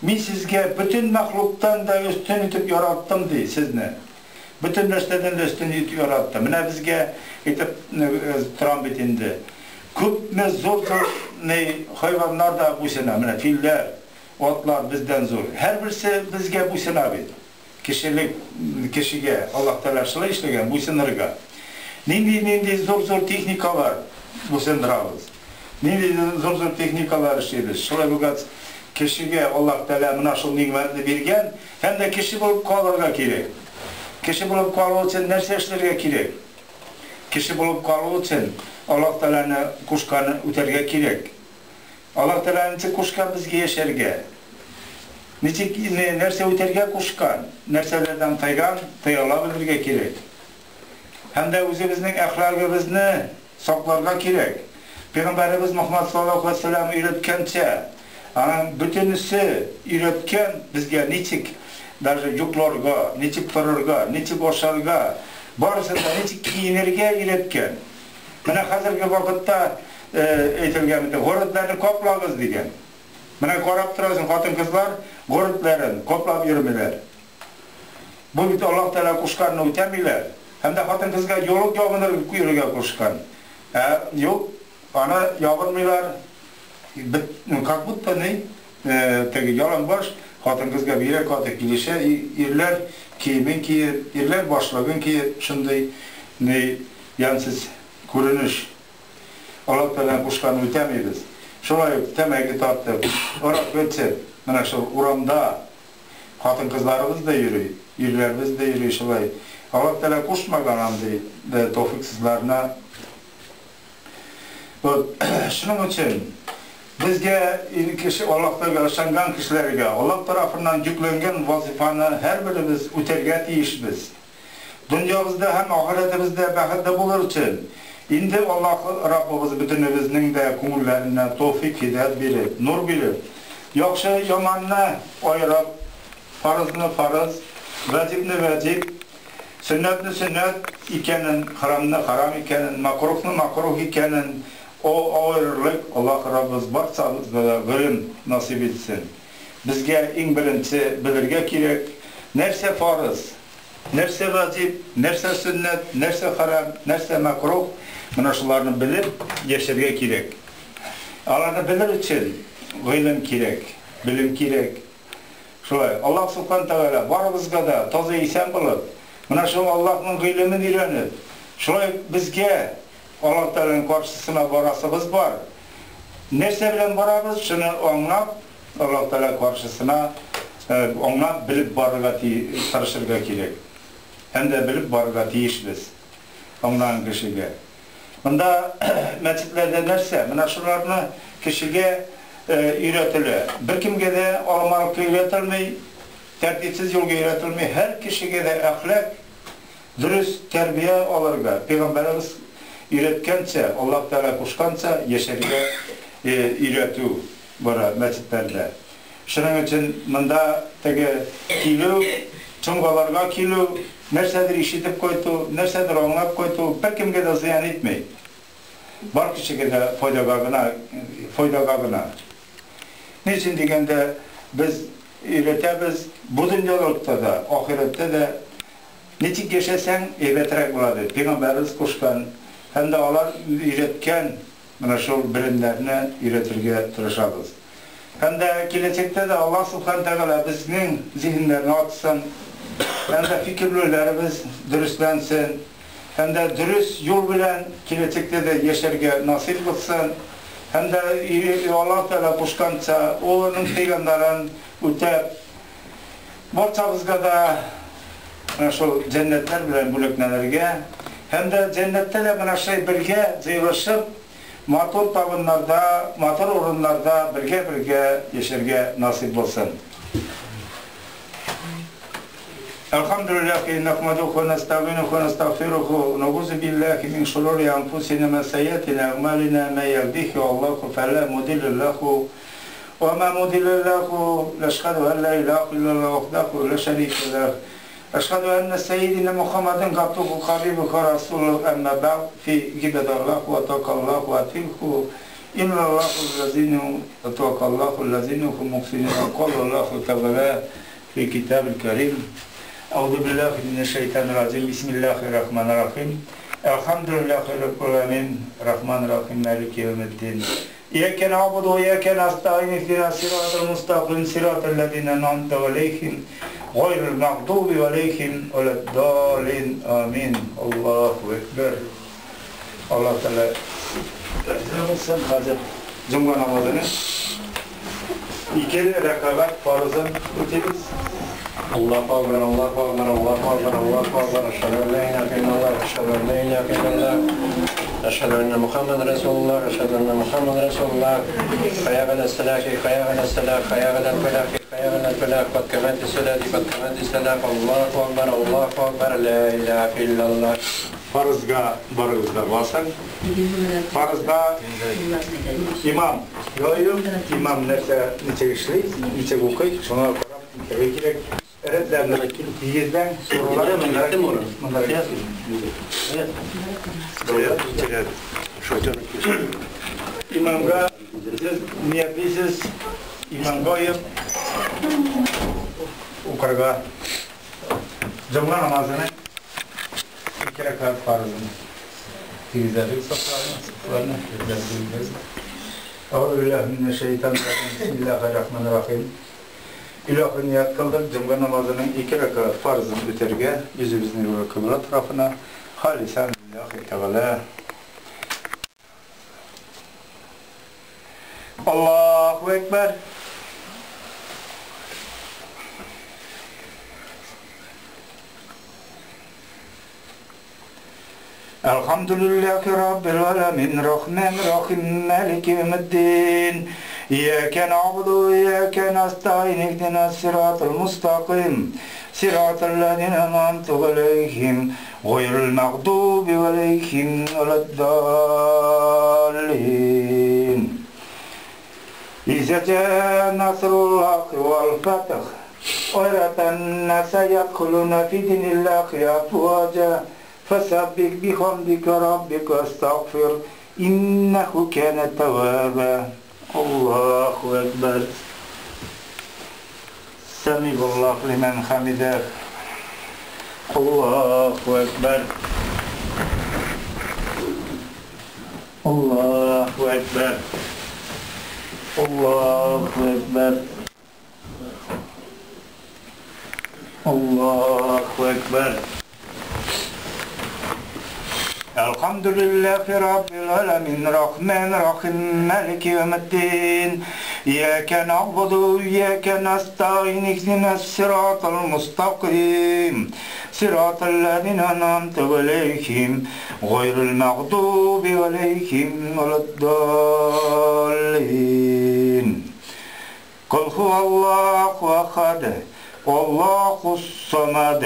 Мин сезгә бөтен мәхлуктан да өстен итеп яраттым, ди, сезне. Бөтен нәрсәдән дә өстен итеп яратты. Менә безгә әйтеп торам бит инде. Күпме зур-зур ни хайваннар да буйсына. Менә филләр, атлар бездән зур. Һәрберсе безгә буйсына бит. Кешелек кешегә Аллаһ Тәгалә шулай эшләгән, буйсынырга. Нинди-нинди зур-зур техникалар буйсындырабыз. Нинди зур-зур техникалар эшлибез. Шулай булгач, Кешегә Аллаһ Тәгалә менә шул нигъмәтне биргән һәм дә кеше булып калырга кирәк. Кеше булып калу өчен нәрсә эшләргә кирәк? Кеше булып калу өчен Аллаһ Тәгаләне кушканын үтәргә кирәк. Аллаһ Тәгалә ничек кушкан безгә яшәргә? Ничек нәрсә үтәргә кушкан, нәрсәләрдән тыйган, тыела белергә кирәк. Һәм дә үзебезнең әхлагыбызны сакларга кирәк. Пәйгамбәребез Мөхәммәд саллаллаһу галәйһи ва сәлләм өйрәткәнчә, аның бөтенесе өйрәткән безгә ничек даже йокларга, ничек торырга, ничек ашарга, барысын да ничек киенергә өйрәткән. Менә хәзерге вакытта әйтелгән бит, горедләрне каплагыз дигән. Менә карап торасың, хатын-кызлар горедләрен каплап йөрмиләр. Бу бит Аллаһ Тәгалә кушканны үтәмиләр. Һәм дә хатын-кызга юлык ябыныр йөрергә кушкан. Ә юк, аны ябынмыйлар. Бит, как будто ни, теге яланбаш хатын-кызга бигрәк каты килешә, ирләр киемен киеп, ирләр башлыгын киеп, шундый ни ямьсез күренеш. Аллаһ Тәгаләнең кушканын үтәмибез. Шулай ук тәмәке тартып, аракы эчеп, менә шул урамда Хатын-кызларыбыз да йөри, ирләребез дә йөри шулай. Аллаһ Тәгалә кушмаган андый тәүфиксызларны. Вот, шуның өчен безгә кеше Аллаһ Тәгаләгә ышанган кешеләргә Аллаһ тарафыннан йөкләнгән вазифаны һәрберебез үтәргә тиешбез. Дөньябызда һәм ахирәтебездә бәхетле булыр өчен, инде Аллаһ Раббыбыз бөтенебезнең дә күңелләренә тәүфыйк-һидәят биреп, нур биреп, яхшы яманны аерып, фарызны фарыз, вәҗибне вәҗиб, сөннәтне сөннәт икәнен, хәрамны хәрам икәнен, мәкруһны мәкруһ икәнен аерырлык Аллаһ Раббыбыз барчабызга да гыйлем насыйп итсен. Безгә иң беренче белергә кирәк, нәрсә фарыз, Нәрсә ваҗиб, нәрсә сөннәт, нәрсә хәрам, нәрсә мәкруһ, менә шуларны белеп яшәргә кирәк. Аларны белер өчен гыйлем кирәк, белем кирәк. Шулай, Аллаһ Субхана Тәгалә барыбызга да таза исән булып, менә шул Аллаһның гыйлемен өйрәнеп, шулай безгә Аллаһ Тәгаләнең каршысына барасыбыз бар. Нәрсә белән барабыз, шуны аңлап, Аллаһ Тәгалә каршысына аңлап, белеп барырга тырышырга кирәк. Һәм дә белеп барырга тиешбез аңлаган кешегә. Монда мәчетләрдә нәрсә? Менә шуларны кешегә өйрәтелә. Беркемгә дә аламалыкка өйрәтелми, тәртипсез юлга өйрәтелми. Һәр кешегә дә әхлак, дөрес тәрбия алырга, пәйгамбәребез өйрәткәнчә, Аллаһ Тәгалә кушканча яшәргә өйрәтү бара мәчетләрдә. Шуның өчен монда теге килү, чомгаларга килү, нәрсәдер ишетеп кайту, нәрсәдер аңлап кайту беркемгә дә зыян итми. Бар кешегә дә файдага гына, файдага гына. Ни өчен дигәндә, без өйрәтәбез, бу дөньялыкта да, ахирәттә дә ничек яшәсәң, әйбәтрәк була дип, пәйгамбәребез кушкан һәм дә алар өйрәткән менә шул белемнәрне өйрәтергә тырышабыз. Һәм дә киләчәктә дә Аллаһ Субхана Тәгалә безнең зиһеннәрне ачсын, һәм дә фикерләүләребез дөресләнсен, һәм дә дөрес юл белән киләчәктә дә яшәргә насыйп кылсын, һәм дә Аллаһ Тәгалә кушканча, Улының тыйганнарын үтәп, барчабызга да менә шул җәннәтләр белән бүләкләнергә һәм дә җәннәттә дә менә шулай бергә җыелышып, матур табыннарда, матур урыннарда бергә-бергә яшәргә насыйп булсын. Әлхәмдүлилләһи нәхмәдүһү вә нәстәгыйнүһү вә нәстәгъфирүһү, нәгузу билләһи мин шурури әнфусина мә сәййәтина әгъмалина, мә яһдиһи Аллаһу фәлә мудилля ләһу вә мә мудилля ләһу, нәшһәдү ән лә илаһә илляллаһ вахдәһу лә шәрикә ләһ, әшһәдү әннә сәййидинә Мухаммәдән габдүһү хәбибүһү вә расулүһү, әммә бәгъд, фи гибадаллаһ вә тәкаллаһ вә атиһу, инналлаһу лләзинә тәвәккаллаһу лләзинә һум мухсинун, калаллаһу тәгалә фи китабил кәрим, Әгъузу биллахи минәш шәйтанир раҗим, бисмиллахир рахманир рахим, Әлхәмдүлиллахи раббил галәмин, рахманир рахим, малики яумиддин. Ияка нәгъбуду ва ияка нәстәгыйн, иһдинас сиратал мустәкыйм, сиратал ләзина ән'амта галәйһим, гайрил мәгъдуби галәйһим вәләд-даллин. Амин. Аллаһу әкбәр. Аллаһ Тәгалә риза булсын. Хәзер җомга намазының Ике рәкәгать фарызын үтибез. Аллаһу акбар, Аллаһу акбар, Аллаһу акбар, Аллаһу акбар, әшһәду ан ла илаһа иллаллаһ, әшһәду ан ла илаһа иллаллаһ, әшһәду анна Мухаммадан расулуллаһ, әшһәду анна Мухаммадан расулуллаһ, хәйя галәс-салах, хәйя галәс-салах, хәйя галәл-фәлах, хәйя галәл-фәлах, кад каматис салат, кад каматис салат, Аллаһу акбар, Аллаһу акбар, ла илаһа иллаллаһ. Фарызга барыгыз да басың. Фарызда имам йою, имам нәрсә ничек эшли, ничек укый, шуңа карап үтәргә кирәк. Рәтләрне тигездән, суралары монда. Имамга сез ниятлисез, имамга оеп укырга. Җомга намазını iki rekat farzını тигезләдек сафларны, сафларны тигезләдек. Euzubillahimineşşeytanirracim. Bismillahirrahmanirrahim. İlahi niyet kıldık. Cumga namazının iki rekat farzını öterge yüzümüzün kıbla tarafına halisen lillahi teala. Allahu Ekber. Elhamdülillahi Rabbil alemin, Rahmanirrahim, Maliki yevmiddin. İyyâke na'budu ve iyyâke nestaîn, ihdinas sıratal mustakim, sıratal lezîne en'amte aleyhim, gayril mağdubi aleyhim veleddâllin. İzâ câe nasrullâhi vel feth, ve ra'eyten nâse yedhulûne fî dinillâhi afvâca. فسبح بحمدك ربك واستغفر إنه كان توابا. الله أكبر. سمع الله لمن حمده. الله أكبر. الله أكبر. الله أكبر. الله أكبر. Elhamdülillahi Rabbil alemin, Rahmanirrahim, Maliki yevmiddin. İyyâke na'budu ve iyyâke nestaîn, ihdinas sıratal mustakim, sıratal lezîne en'amte aleyhim, gayril mağdubi aleyhim veleddâllin. Kul huvallahu ahad, Allahus samed,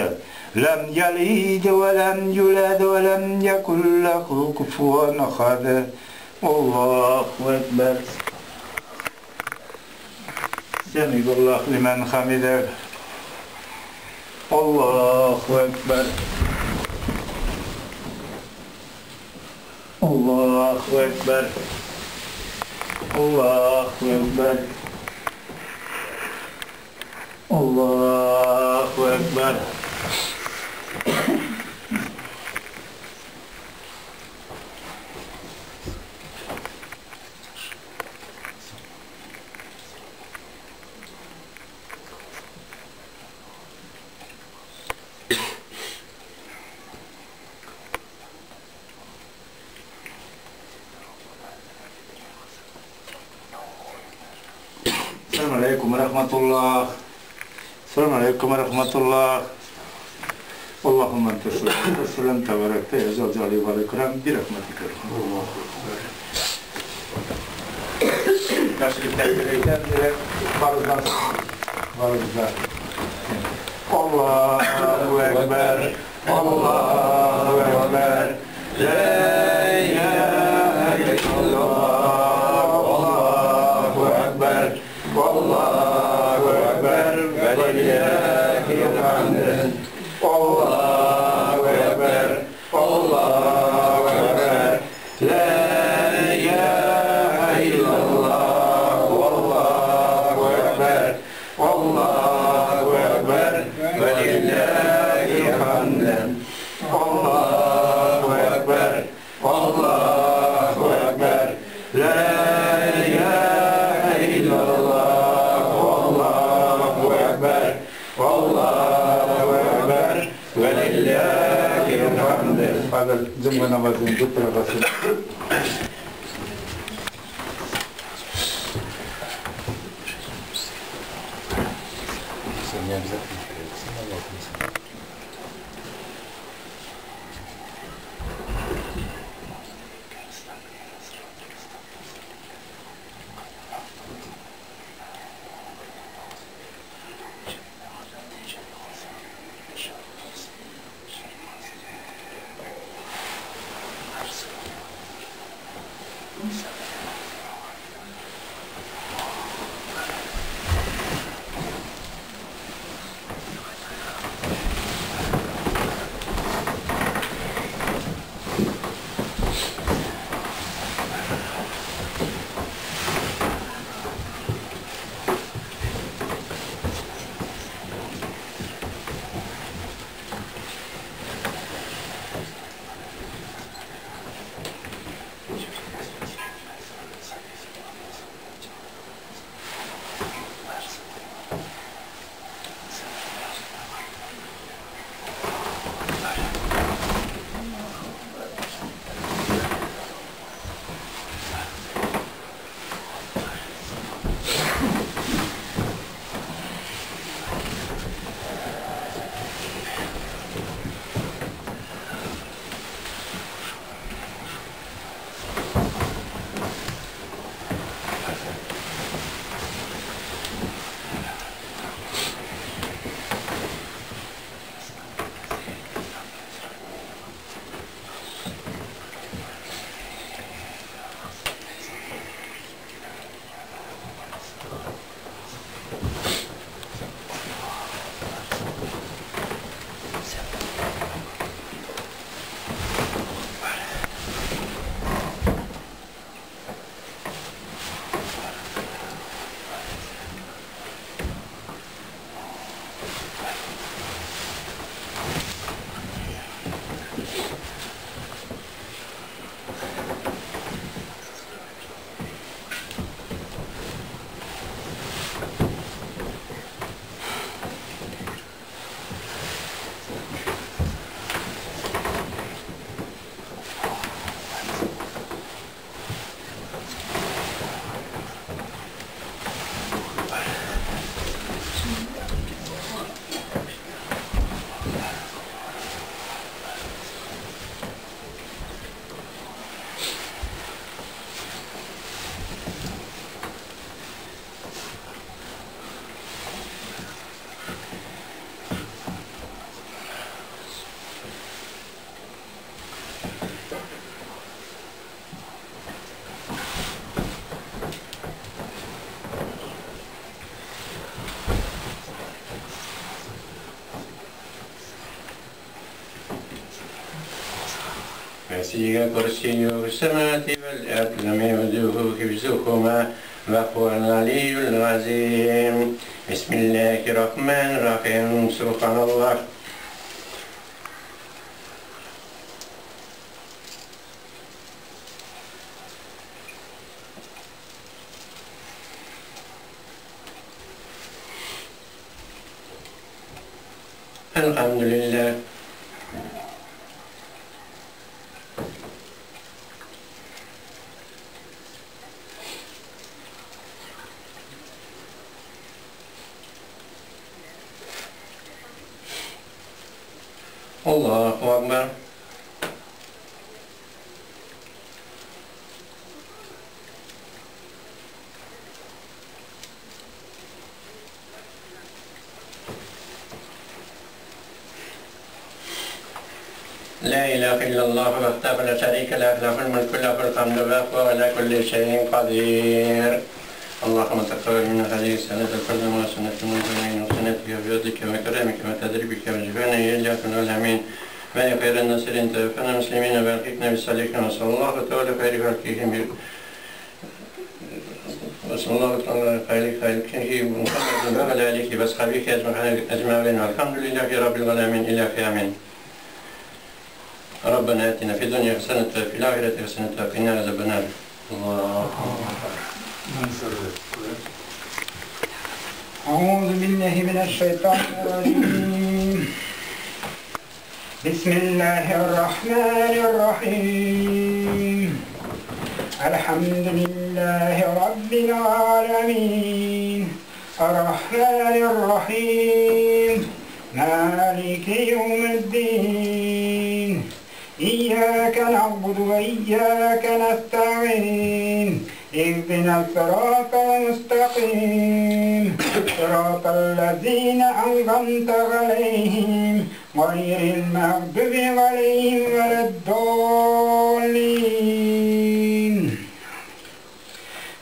لم يلد ولم يولد ولم يكن له كفوا أحد. الله أكبر. سمع الله لمن حمده. الله أكبر. الله أكبر. الله أكبر. الله أكبر. Esselamu aleyküm ve rahmetullah. Esselamu aleyküm ve rahmetullah. Allahümme ente selam tebarekte ya zel celali vel ikram bi rahmetike. Allahu ekber. Teşrifler direkt farzdan farzdan. Allahu ekber. Allahu ekber. La ilahe illallah. Allahu ekber. Allahu ekber. Ve lillahil hamd. Allahu ekber. Allahu ekber. La ilahe illallah. Allahu ekber. Allahu ekber. Ve lillahil hamd. Allahu ekber. Allahu ekber. La ilahe illallah. Allahu ekber. Allahu ekber. Ve lillahil hamd. Hadi cuma namazının bu tarafı. обязательно появится. وسع كرسيه السماوات والأرض لم يؤده حفظهما وهو العلي العظيم. بسم الله الرحمن الرحيم. سبحان الله. الحمد لله. الله أكبر. لا إله إلا الله وحده لا شريك له، له الملك له الحمد وهو على كل شيء قدير. اللهم تقبل منا هذه السنة القدم وسنة المنزلين وسنتك بيدك وكرمك وتدريبك وجفانا يا إله العالمين. ما خير الناصرين توفنا مسلمين وألحقنا بالصالحين. وصلى الله تعالى خير خلقه وصلى الله تعالى خير خلقه محمد وعلى آله وأصحابه أجمعين، والحمد لله رب العالمين. إلى آمين. ربنا آتنا في الدنيا حسنة وفي الآخرة حسنة وقنا عذاب النار. الله أكبر. أعوذ بالله من الشيطان الرجيم. بسم الله الرحمن الرحيم. الحمد لله رب العالمين. الرحمن الرحيم مالك يوم الدين إياك نعبد وإياك نستعين اهدنا الصراط المستقيم صراط الذين أنعمت عليهم غير المغضوب عليهم ولا الضالين.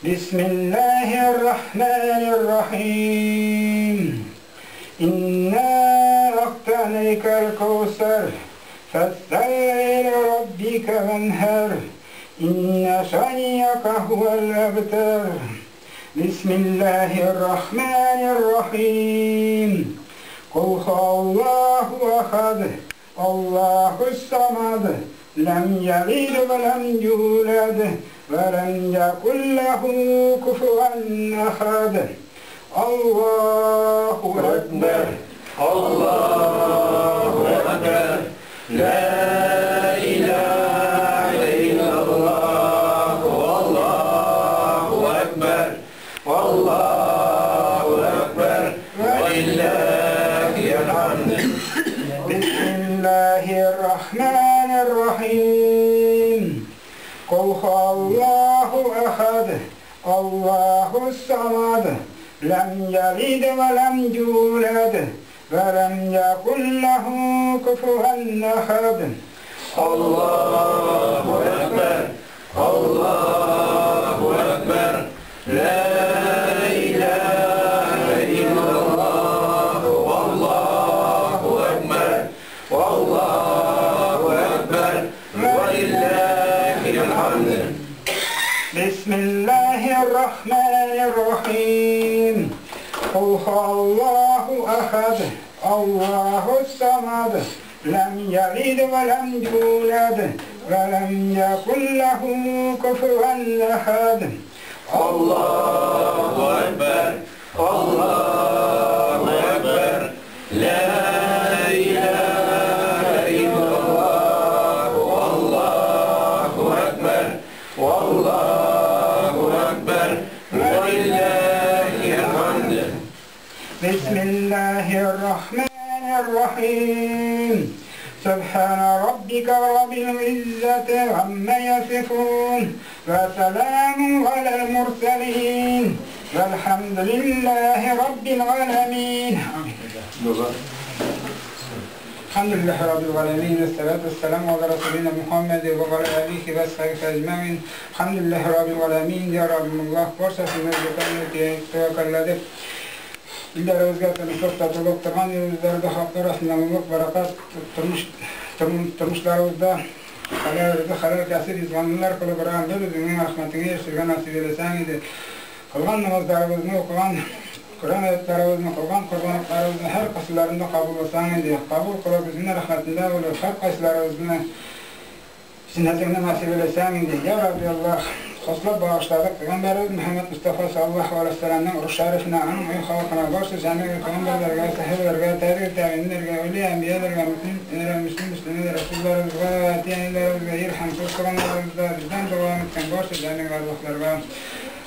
بسم الله الرحمن الرحيم إنا أعطيناك الكوثر فصل لربك وانحر إن شانئك هو الأبتر. بسم الله الرحمن الرحيم قل هو الله أحد الله الصمد لم يلد ولم يولد ولم يكن له كفوا أحد. الله أكبر الله أكبر لا إله إلا الله والله أكبر والله أكبر ولله الحمد. بسم الله الرحمن الرحيم قل هو الله أحد الله الصمد لم يلد ولم يولد ولم يكن له كفوا أحد. الله أكبر الله أكبر لا إله إلا الله والله أكبر والله أكبر ولله الحمد. بسم الله الرحمن الرحيم قل هو الله أحد الله الصمد لم يلد ولم يولد ولم يكن له كفوا أحد. الله أكبر الله أكبر لا إله إلا الله والله أكبر والله أكبر ولله الحمد. بسم الله الرحمن الرحيم سبحان ربك رب العزة عما يصفون وسلام على المرسلين والحمد لله رب العالمين. الحمد لله رب العالمين والصلاة والسلام على رسولنا محمد وعلى آله وصحبه أجمعين. الحمد لله رب العالمين. يا رب الله barchasini tavakkalladib illerimizga tinchlik, tatlılık, turgan yerimizlerde haklar, rahmanlık, barakat, turmuşlarımızda halal kasir izlanlar qilib bir o'zingning rahmatingga erishishga nasib eylasang edi. Qilgan namozlarimizni, o'qigan Kur'an oyatlarimizni, qilgan qurbonliklarimizni har qaysilarini qabul qilsang edi. Qabul qilib o'zingning rahmatingda bo'lib, har qaysilarimizni jinnatingni nasib eylasang edi. Ya Rabbi Alloh, xoslab bağışladık. Peygamberimiz Muhammed Mustafa sallallahu aleyhi ve sellem'nin ruh şerifine, onun halkına, barcha jami peygamberlerge, sahabelerge, tabi'i tabiinlerge, evliya enbiyalarga, müslim müslimler, Resullarımızga, ata-onalarımızga, yer hamsoz qilganlarimizga, bizdan davom etgan barcha jami arvohlarga,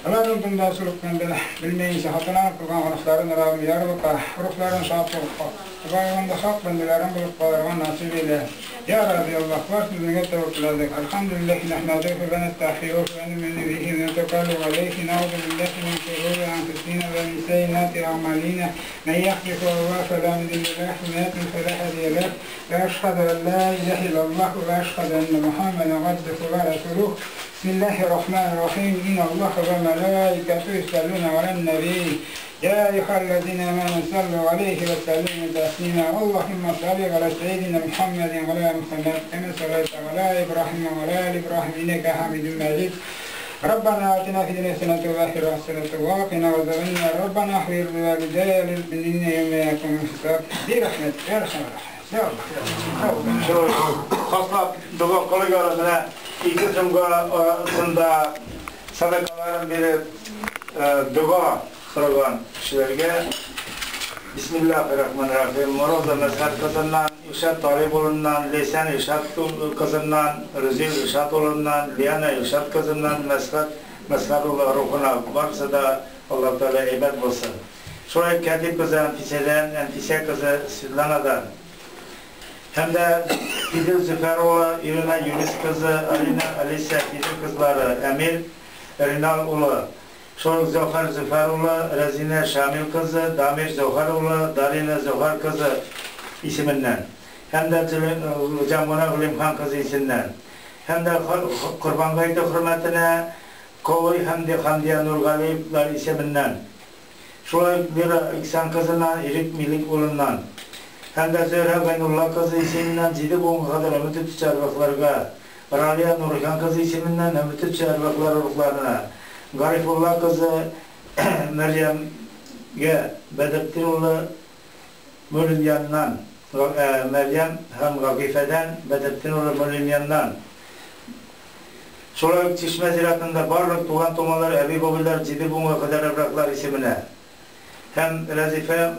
ularning dunyochilikdan bilmayincha xatolanib qilgan gunohlarini Rabbim yorliqa, ruhlarini shod qilib, Xudoyimda haq bandalarim bo'lib qolgan nasib eyle. Ya Rabbi Allah, barchamizga tavakkul qildik. Alhamdulillah nahmaduhu va nasta'inuhu va nu'minu bihi va natawakkalu alayhi. Na'udhu billahi min shururi anfusina va min sayyiati a'malina. Man yahdihillahu fala mudilla lahu wa man yudlil fala hadiya lahu. Va ashhadu an la ilaha illalloh va ashhadu anna Muhammadan abduhu va rasuluh. Bismillahirrahmanirrahim. Inna Allaha va malaikatahu yusalluna 'alan nabiy. يا أيها الذين آمنوا صلوا عليه وسلموا تسليما. اللهم صل على سيدنا محمد وعلى آل محمد كما صليت على إبراهيم وعلى آل إبراهيم إنك حميد مجيد. ربنا آتنا في الدنيا حسنة وفي الآخرة حسنة وقنا عذاب النار. ربنا اغفر لوالدي وللمؤمنين يوم يقوم الحساب برحمتك يا أرحم الراحمين. يا الله. Xoslab duo qilib mana ikki jumga orasida sadaqalarini berib duo so'ragan kishilarga Bismillahirrahmanirrahim. Murod Mazhar qizimdan, Ilshad Tolibovundan, Leysan Ilshad qizimdan, Ruzil Ilshad o'g'limdan, Liana Ilshad qizimdan, Mazhar Mazharulloh ruhuna barsida Alloh taolo ibad bo'lsin. Шулай ук Кәтип кызы Әнфисәдән, Әнфисә кызы Светланадан. Һәм дә Фидел Зөфәр улы, Ирина Юнис кызы, Алина Алисә Фидел кызлары, Әмир Ринал улы. Шулай ук Зәүхәр Зөфәр улы, Рәзинә Шамил кызы, Дамир Зәүхәр улы, Дарина Зәүхәр кызы исеменнән. Һәм дә Җәмгуна Гөлимхан кызы исеннән. Һәм дә Корбан гаете хөрмәтенә Колый һәм дә Хәмдия Нургалиевлар исеменнән. Шулай ук Лира Иксан кызыннан, Ирек Милек улыннан. Һәм дә Зөһрә Гайнулла кызы исеменнән җиде буынга кадәр өмет итүче әрвахларга, Ралия Нурихан кызы исеменнән өмет итүче әрвахлар рухларына, Гарифулла кызы Мәрьямгә Бәдертдин улы Муллимяннан, Мәрьям һәм Гакыйфәдән Бәдертдин улы Муллимяннан. Шулай ук Чишмә зиратында барлык туган-тумалар, әби-бабайлар җиде буынга кадәр әбраклар исеменә һәм Рәзифә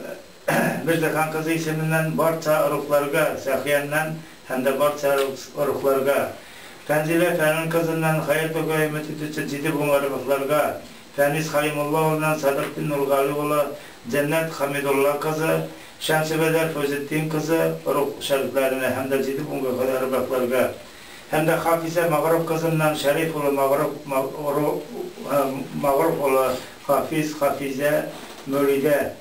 Мирзахан кызы исеменнән барча рухларга, Сәхияннән һәм дә барча рухларга, Фәнзилә Фәнүн кызыннан хәер дога өмет итүче җиде буынга рухларга, Фәнис Хәлимулла улыннан Садретдин Нургали улы, Җәннәт Хәмидулла кызы, Шәмсебәдәр Фәүзетдин кызы рух шәрикләренә һәм дә җиде буынга кадәр әбракларга. Һәм дә Хафизә Магруф кызыннан Шәриф улы Магруф, Магруф улы Хафиз, Хафизә, Мөлидә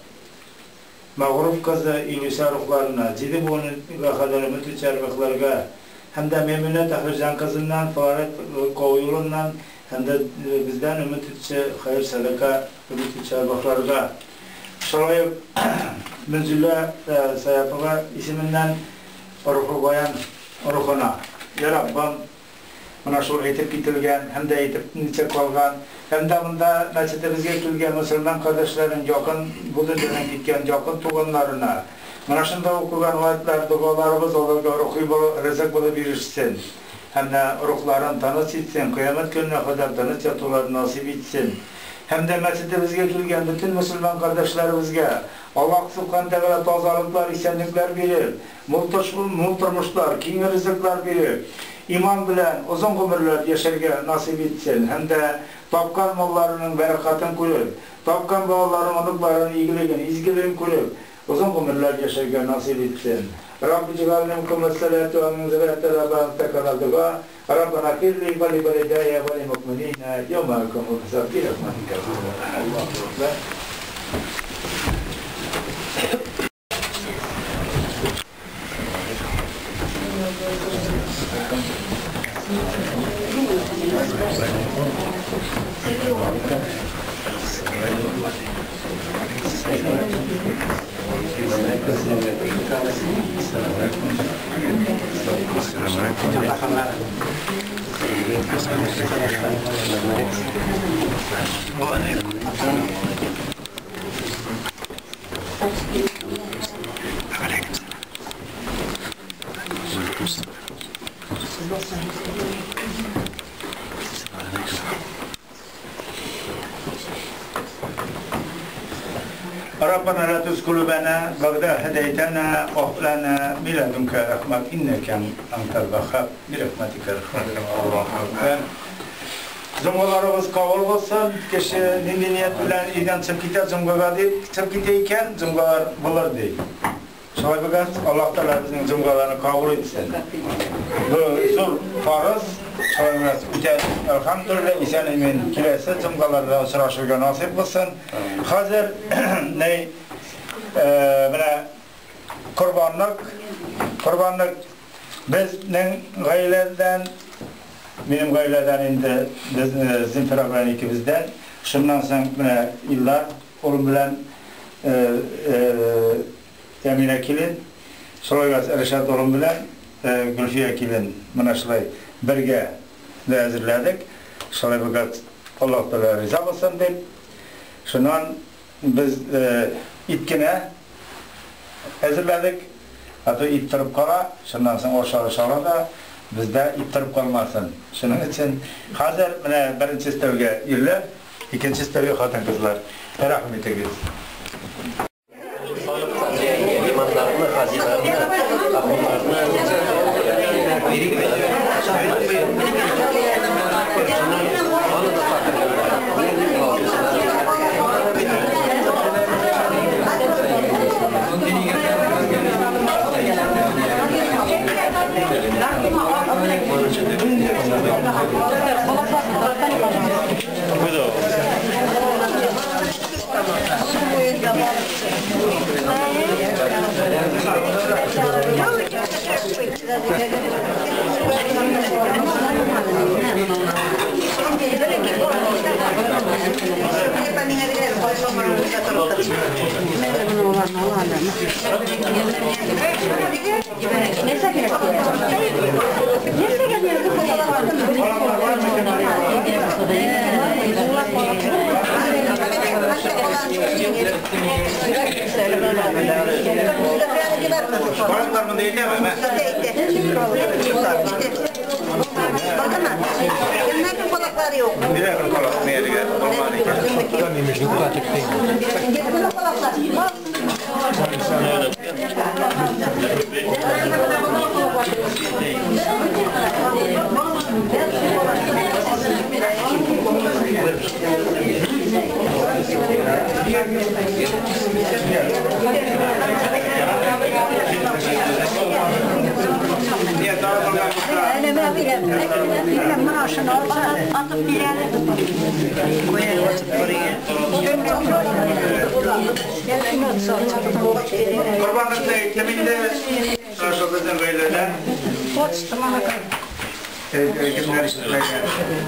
Магруф кызы Илүсә рухларына, җиде буынга кадәр өмет итүче әрвахларга, һәм дә Мәймүнә Таһирҗан кызыннан, Флорет Кауи улыннан, һәм дә бездән өмет итүче хәер-сәдака өмет итүче әрвахларга. Шулай ук Мөнзилә Саяпова исеменнән Рухы баян рухына. Йа Раббым, менә шул әйтеп кителгән һәм дә әйтеп ничә калган, һәм дә монда мәчетебезгә килгән мөселман кардәшләрнең якын, бу дөньядан киткән якын туганнарына, менә шунда укыган аятьләр, догаларыбыз аларга рухи ризык булып ирешсен һәм дә рухларын тыныч итсен, кыямәт көненә кадәр тыныч ятуларын насыйп итсен. Һәм дә мәчетебезгә килгән бөтен мөселман кардәшләребезгә Аллаһ Сүбхәнә Тәгалә тазалыклар, исәнлекләр биреп, мул мул тормышлар, киң ризыклар биреп, иман белән озын гомерләр яшәргә насыйп итсен һәм дә тапкан малларының бәрәкатын күреп, тапкан балаларын, оныкларының игелеген, изгелеген күреп, озын гомерләр яшәргә насыйп итсен. Рабби җигални мукымәс-сәләтү вә мин зөрриятә раббана тәкәлә дога, Раббана фирли ва ли валидайя ва ли муъминина яума якумул хисаб би рахматика. Аллаһу акбар. ربنا لا تزغ قلوبنا بعد هديتنا وهب لنا من لدنك رحمة إنك أنت الوهاب برحمتك الله أكبر. Җомгаларыбыз кабул булсын. Кеше нинди ният белән өйдән чыгып китә җомгага дип, чыгып китә икән, җомгалар булыр ди. Шулай булгач, Аллаһ Тәгалә безнең җомгаларны кабул итсен. Бу зур фарыз, шулай булгач, үтә, әлхәмдүлилләһ, исән-имин киләсе җомгаларда очрашырга насыйп булсын. Хәзер ни менә корбанлык, корбанлык безнең гаиләдән, минем гаиләдән инде без Земфира белән икебездән, шуннан соң менә Илдар улым белән Әминә килен, шулай ук Рәшат улым белән Гөлфия килен менә шулай бергә дә әзерләдек. Шулай булгач, Аллаһ Тәгалә риза булсын дип, шуннан без ит кенә әзерләдек. А то ит торып кала, шуннан соң ашала да, бездә ит торып калмасын. Шуның өчен хәзер менә беренче өстәлгә ирләр, икенче өстәлгә хатын-кызлар. Рәхим итегез. Имамнарны, хаҗиларны, ахуннарны, аны да Kurbanlıkta ekleminde karşıladığın beylerden kimler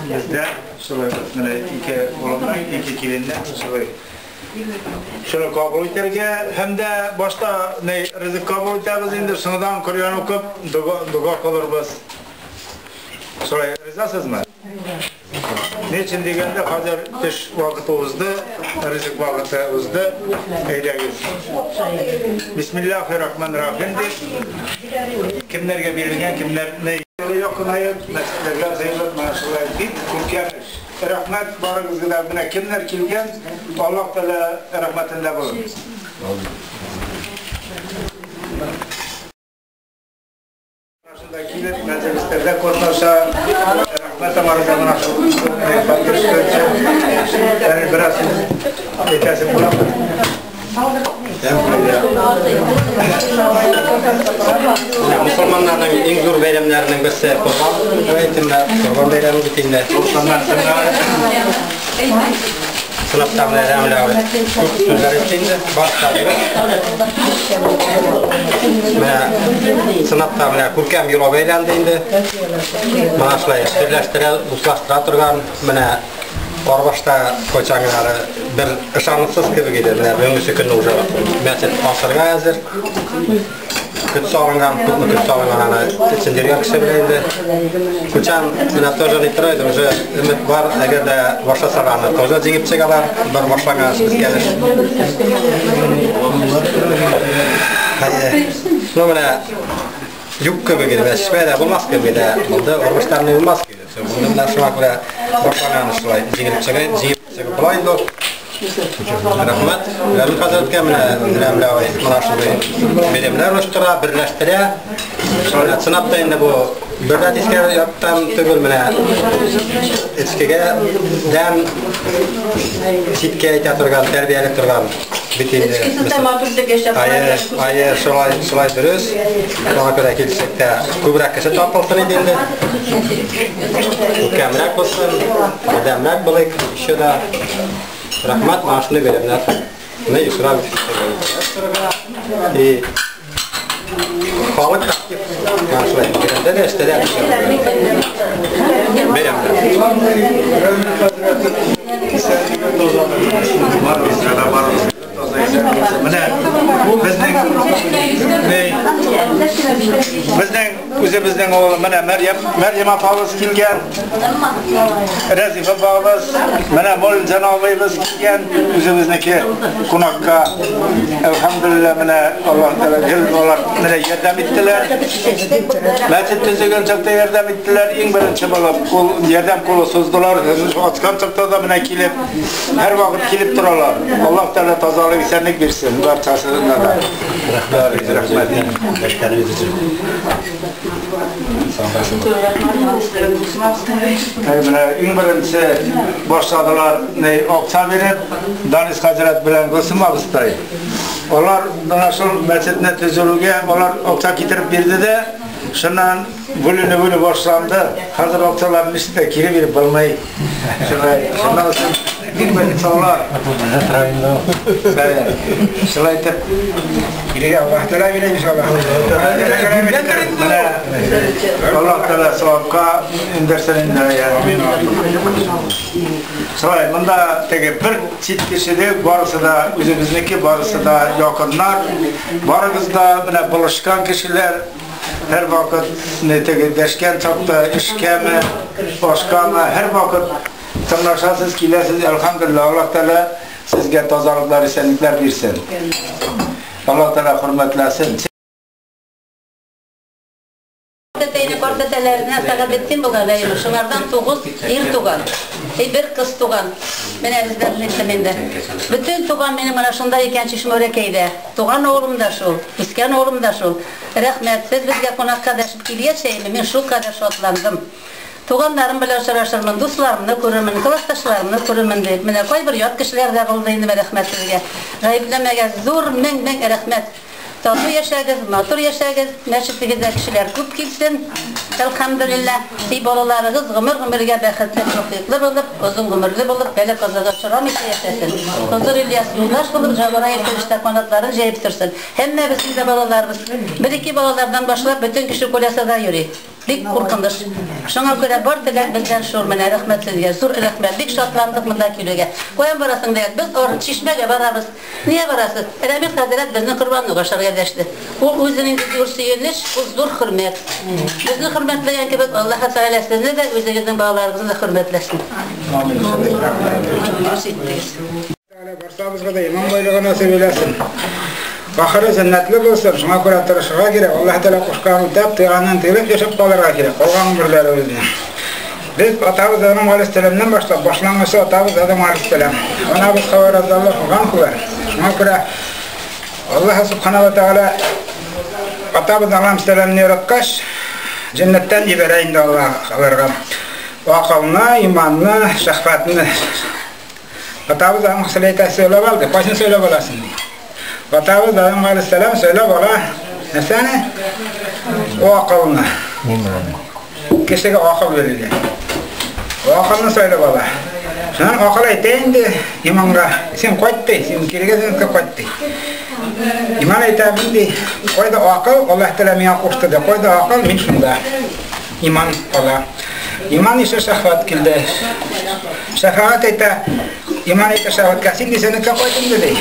bizde iki oğlanlar, iki gelinler şöyle kabul ederge hem de başta ne rızık kabul ederiz indir sonradan Kur'an okup dua kılırız. Sonra rızasız mı? Niçin degende hazır iş vakti uzdu, rızık vakti uzdu, eyleyiz. Bismillahirrahmanirrahim deyip, kimlerge berilgen, kimler ne yakınayıp, mescidlerge zeylet maşallah deyip, kurkiyamış. Rahmet barıgızda buna kimler kelgen, Allah Teala rahmetinde bulun. Kelip meclislerde konuşa, yani biraz yetersiz bulamadım. Musulmanlarning eng zo'r bayramlarining birisi Qurban bayramı, Qurban bayrami bitinglar. Ko'p so'zlar aytdi, Sınavda mana ko'rkam yo'l aylandi endi. Mana shular birlashtira, do'stlashtira turgan mana Orboshda ko'changlari bir ishonchsiz kabi edi. Mana bugungi kunda уже masjid hozirga hozir kut solingan, ko'pmi kut solingan ana ichida kishi bilan endi. Ko'chan mana тоже turadi, уже umid bor, agarda boshlasalarni toza jengib chiqalar, bir boshlangan ish bitgan ish. Ну mana yo'q kabi edi, shishmaydi, bo'lmas kabi edi. Bunda Orboshlarni bo'lmas kabi. Bunda bilan shunga ko'ra boshlangan ishlar jengib chiqadi, jengib chiqib bo'laydi. Rahmat. Ramil Hazratga mana mana shunday bayramlar uyushtira, birlashtira. Sınavda endi bu birda teskari yoqdan tugul mana ichkiga dam chetga ayta turgan, tarbiyalab turgan bitindi. Ay, shulay durust. Shunga ko'ra kelishakda ko'proq kishi topilsin endi. Kamroq bo'lsin, odamroq bo'laylik, еще da rahmat mana shunday bayramlar. Ne yusrab и xalq mana shulay bayramda ishda bayramlar. Mana bizning o'zimizning o'g'li mana Maryam opamiz kelgan, Razifa opamiz, mana Mo'ljon obimiz kelgan o'zimizniki qo'noqqa. Alhamdulillah mana Alloh taolo ular mana yordam etdilar. Masjid tuzigan chaqda yordam etdilar. Eng birinchi bo'lib qo'l yordam qo'li so'zdilar. Ochgan chaqda da mana kelib har vaqt kelib turadilar. Alloh taolo tozalik, esenlik bersin barchasini. Rahmat, rahmat. Mana eng birinchi boshladilar aqcha berib Danis Hazrat bilan Gulsum abistay. Ular mana shu masjidni tuziluvga ular aqcha keltirib berdi-da, shundan bo'linib boshlandi. Hozir aqchalarni ichida kelib berib bo'lmay. Shunday, shundan so'ng insonlar shulay deb Alloh taolo beradi inshaalloh. Mana Alloh taolo savobga indirsin endi. Amin. Шулай, монда теге бер чит кеше дә, барысы да үзебезнеке, барысы да якыннар, барыгыз да менә булышкан кешеләр, һәрвакыт теге дәшкән чакта эшкәме, башкамы, һәрвакыт тыңлашасыз, киләсез, әлхәмдүлилләһ, Аллаһ Тәгалә сезгә тазалыклар, исәнлекләр бирсен. Аллаһ Тәгалә хөрмәтләсен. Тәтәйне картәтәләренә Сәгадетдин булган әйеме, шуңардан 9 ир туган, бер кыз туган. Менә бездә әйтәм инде. Бөтен туган минем менә шунда икән Чишмәүрәкәйдә. Туган авылым да шул, үскән авылым да шул. Рәхмәт, сез безгә кунакка дәшеп килгәч, әйеме, мин шул кадәр шатландым. Туганнарым белән очрашырмын, дусларымны күрермен, классташларымны күрермен дип. Менә кайбер ят кешеләр дә булды инде, рәхмәт сезгә. Гаепләмәгез, зур мең-мең рәхмәт. Тату яшәгез, матур яшәгез, мәчетегездә кешеләр күп килсен. Әлхәмдүлилләһ, и балаларыгыз гомер-гомергә бәхетле, тәүфыйклы булып, озын гомерле булып, бәла-казага очрамыйча яшәсен. Хозур Ильяс юлдаш булып, Җабраил фәрештә канатларын җәеп торсын. Һәммәбезнең дә балаларыбыз, бер-ике балалардан башлап, бөтен кеше колясада йөри. Бик куркыныч. Шуңа күрә бар теләк бездән шул, менә рәхмәт сезгә, зур рәхмәт. Бик шатландык монда килүгә. Каян барасың дигән, без Ор Чишмәгә барабыз. Нигә барасыз? Рәмил хәзрәт безне корбанлык ашарга дәште. Ул үзенең зур сөенеч, ул зур хөрмәт. Безне хөрмәтләгән кебек Аллаһ Тәгалә сезне дә, үзегезнең балаларыгызны да хөрмәтләсен. Дөрес иттегез. Барсабызга да иман байлыгы насыйп әйләсен. Ахыры җәннәтле булсын, шуңа күрә тырышырга кирәк. Аллаһ Тәгалә кушкан үтәп, тыйганнан тыелып яшәп калырга кирәк. Калган гомерләребезне. Без атабыз Адам алейһиссәламнән башлап, башлангычы атабыз Адам алейһиссәлам. Анабыз Хава разияллаһу анһа. Шуңа күрә Аллаһ субхана ва тәгалә атабыз Адам алейһиссәламне яраткач, җәннәттән җибәрә инде Аллаһ аларга. Акылны, иманны, шәһвәтне. Атабыз Адам алейһиссәлам сөйләп алды. Кайсын сөйләп аласың ди. Атабыз Адам алейһиссәлам сөйләп ала. Нәрсәне? Акылны. Кешегә акыл бирелгән. Акылны сөйләп ала. Шуннан акыл әйтә инде иманга. Син кайт ди, син кирегә кайт ди. Иман әйтә ди, кайда акыл, Аллаһ Тәгалә миңа кушты ди. Кайда акыл, мин шунда. Иман ала. Иман исә шәһвәт килде. Шәһвәт әйтә, иман әйтә шәһвәткә, син дисәнеккә кайт инде ди.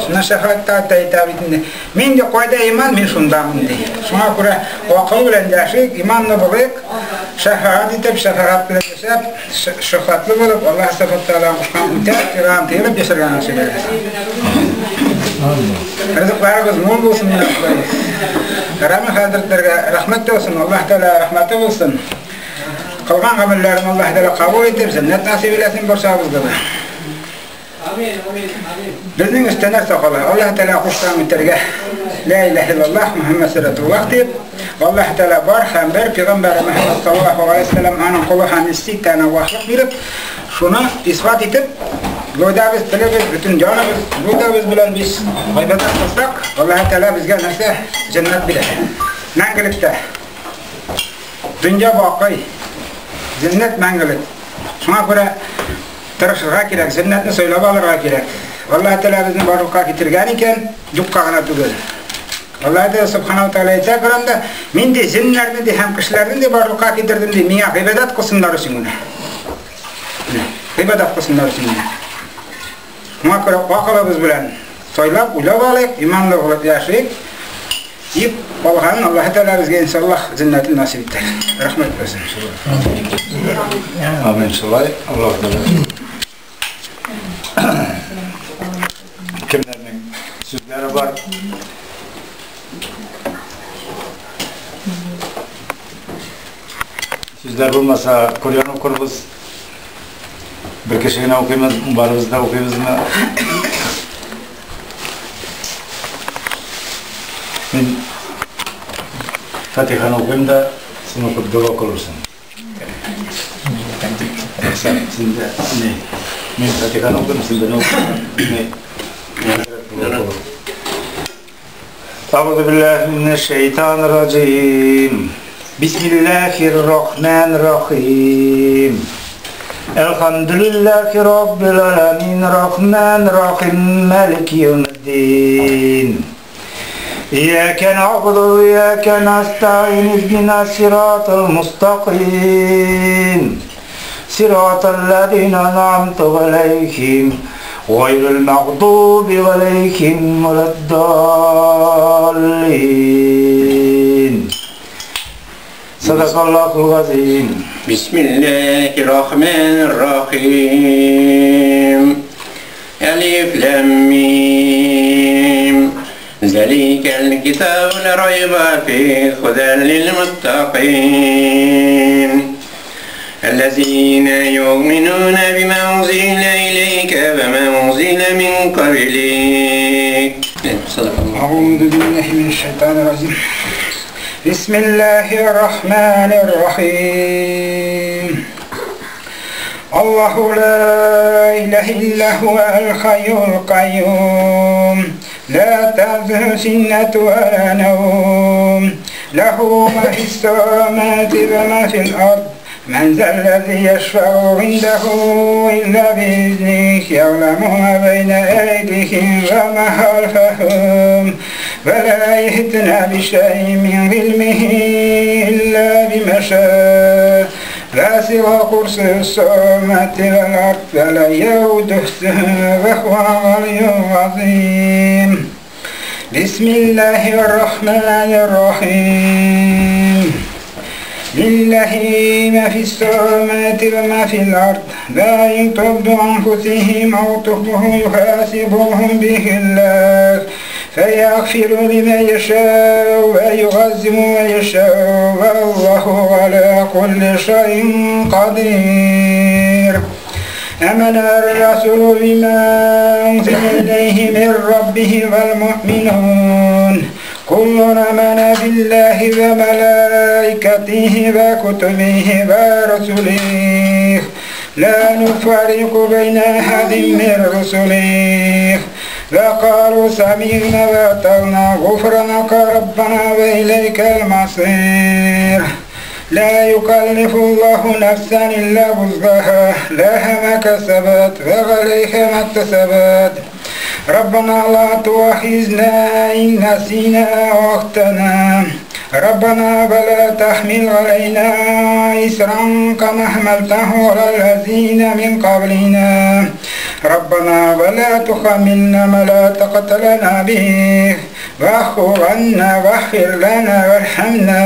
Шуннан шәһвәт тә әйтә бит инде. Мин дә кайда иман, мин шундамын ди. Шуңа күрә акыл белән яшик, иманлы булыйк, шәһвәт итеп, шәфәгать белән яшәп, шөһрәтле булып, Аллаһ субхана тәгалә кушкан үтәп, тирән тыелып яшәргә насыйп әйләсен. Ризыкларыбыз мул булсын, я Ходай. Рәмил хәзрәтләргә рәхмәт булсын, Аллаһ Тәгалә рәхмәте булсын. Кылган гамәлләрен Аллаһ Тәгалә кабул итеп, җәннәт насыйп әйләсен барчабызга да. Безнең өстә нәрсә кала? Аллаһ Тәгалә кушкан үтәргә. Ла илаһ иллаллаһ Мухаммад расулуллаһ дип, Аллаһ Тәгалә бар һәм бер пәйгамбәре Мухаммад саллаллаһу алейһи ва сәлләм аның кулы һәм иститаны ваһлык биреп, шуны исбат итеп, гәүдәбез, телебез, бөтен җаныбыз, гәүдәбез белән без гыйбадәт кылсак, Аллаһ Тәгалә безгә нәрсә? Җәннәт бирә. Мәңгелектә. Дөнья бакый, җәннәт мәңгелек. Шуңа күрә тырышырга кирәк, җәннәтне сайлап алырга кирәк. Аллаһ Тәгалә безне барлыкка китергән икән, юкка гына түгел. Аллаһ Тәгалә субхана ва тәгалә әйтә Коранда, мин ди җеннәрне ди һәм кешеләрне ди барлыкка китердем ди, миңа гыйбадәт кылсыннар өчен генә. Гыйбадәт кылсыннар өчен генә. Шуңа күрә акылыбыз белән сайлап, уйлап алыйк, иманлы булып яшик. Дип калганын Аллаһ Тәгалә безгә иншаллаһ җәннәтен насыйп итәр. Рәхмәт булсын. Амин шулай. Аллаһ Тәгалә. Кемнәрнең сүзләре бар? Сүзләр булмаса, Коръән укырбыз. Бер кеше генә укыймыз, барыбыз да укыйбызмы? Мин Фатиханы укыйм да, син укып дога кылырсың. Син дә, не, мин Фатиханы укыйм, син дә укы. Не, أعوذ بالله من الشيطان الرجيم بسم الله الرحمن الرحيم الحمد لله رب العالمين الرحمن الرحيم مالك يوم الدين إياك نعبد وإياك نستعين اهدنا الصراط المستقيم صراط الذين أنعمت عليهم غير المغضوب عليهم ولا الضالين. صدق الله العظيم. بسم الله الرحمن الرحيم. ألف لام ميم. ذلك الكتاب لا ريب فيه هدى للمتقين الذين يؤمنون بما أنزل إليك وما أنزل من قبلك. صدق الله. أعوذ بالله من الشيطان الرجيم. بسم الله الرحمن الرحيم. الله لا إله إلا هو الحي القيوم لا تأخذه سنة ولا نوم له ما في السماوات وما في الأرض من ذا الذي يشفع عنده إلا بإذنه يعلم ما بين أيديهم وما خلفهم ولا يحيطون بشيء من علمه إلا بما شاء وسع كرسيه السماوات والأرض ولا يؤوده حفظهما وهو العلي العظيم. بسم الله الرحمن الرحيم. لله ما في السماوات وما في الأرض لا إن تبدوا أنفسهم أو تخفوه يحاسبهم به الله فيغفر لمن يشاء ويعذب من يشاء والله على كل شيء قدير. آمن الرسول بما أنزل إليه من ربه والمؤمنون كل آمن بالله وملائكته وكتبه ورسله لا نفرق بين أحد من رسله وقالوا سمعنا وأطعنا غفرانك ربنا وإليك المصير. لا يكلف الله نفسا إلا وسعها لها ما كسبت وعليها ما اكتسبت. ربنا لا تؤاخذنا إن نسينا أو أخطأنا ربنا ولا تحمل علينا إصرا كما حملته على الذين من قبلنا ربنا ولا تحملنا ما لا طاقة لنا به واعف عنا واغفر لنا وارحمنا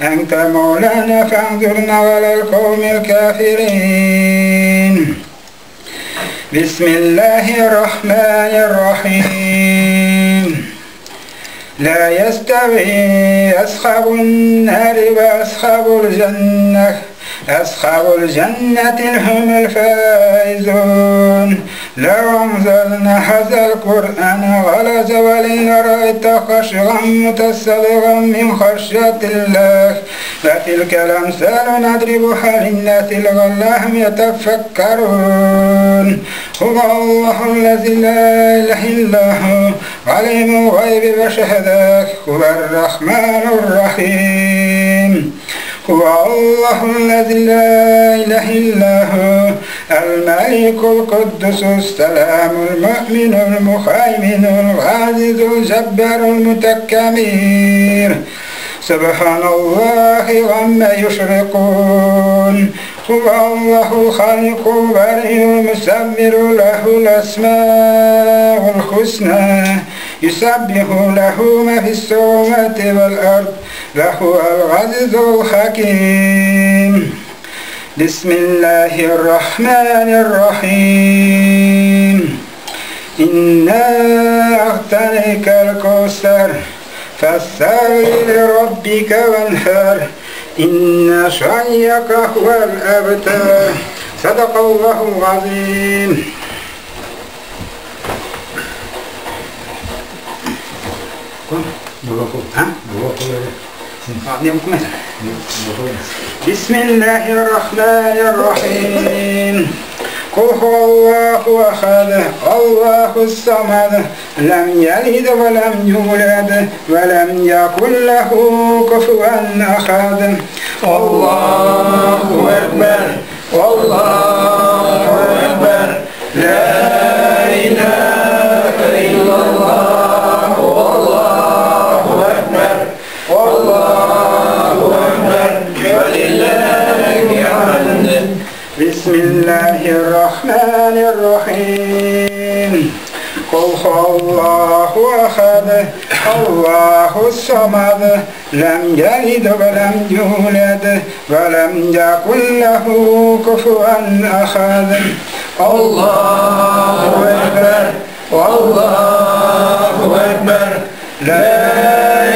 أنت مولانا فانصرنا على القوم الكافرين. بسم الله الرحمن الرحيم. لا يستوي أصحاب النار وأصحاب الجنة أصحاب الجنة هم الفائزون. لو أنزلنا هذا القرآن على جبل لرأيته خاشعا متصدعا من خشية الله وتلك الأمثال نضربها للناس لعلهم يتفكرون. هو الله الذي لا إله إلا هو عالم الغيب والشهادة هو الرحمن الرحيم. هو الله الذي لا إله إلا هو الملك القدوس السلام المؤمن المهيمن العزيز الجبار المتكبر. سبحان الله عما يشركون. هو الله الخالق البارئ المصور له الأسماء الحسنى يسبح له ما في السماوات والأرض وهو العزيز الحكيم. بسم الله الرحمن الرحيم. إنا أعطيناك الكوثر فصل لربك وانحر إن شانئك هو الأبتر. صدق الله العظيم. بسم الله الرحمن الرحيم. قل هو الله أحد الله الصمد لم يلد ولم يولد ولم يكن له كفوا أحد. الله أكبر الله أكبر لا إله إلا الله والله أكبر والله أكبر ولله الحمد. الرحمن الرحيم قل هو الله أحد الله الصمد لم يلد ولم يولد ولم يكن له كفوا أحد. الله أكبر والله أكبر لا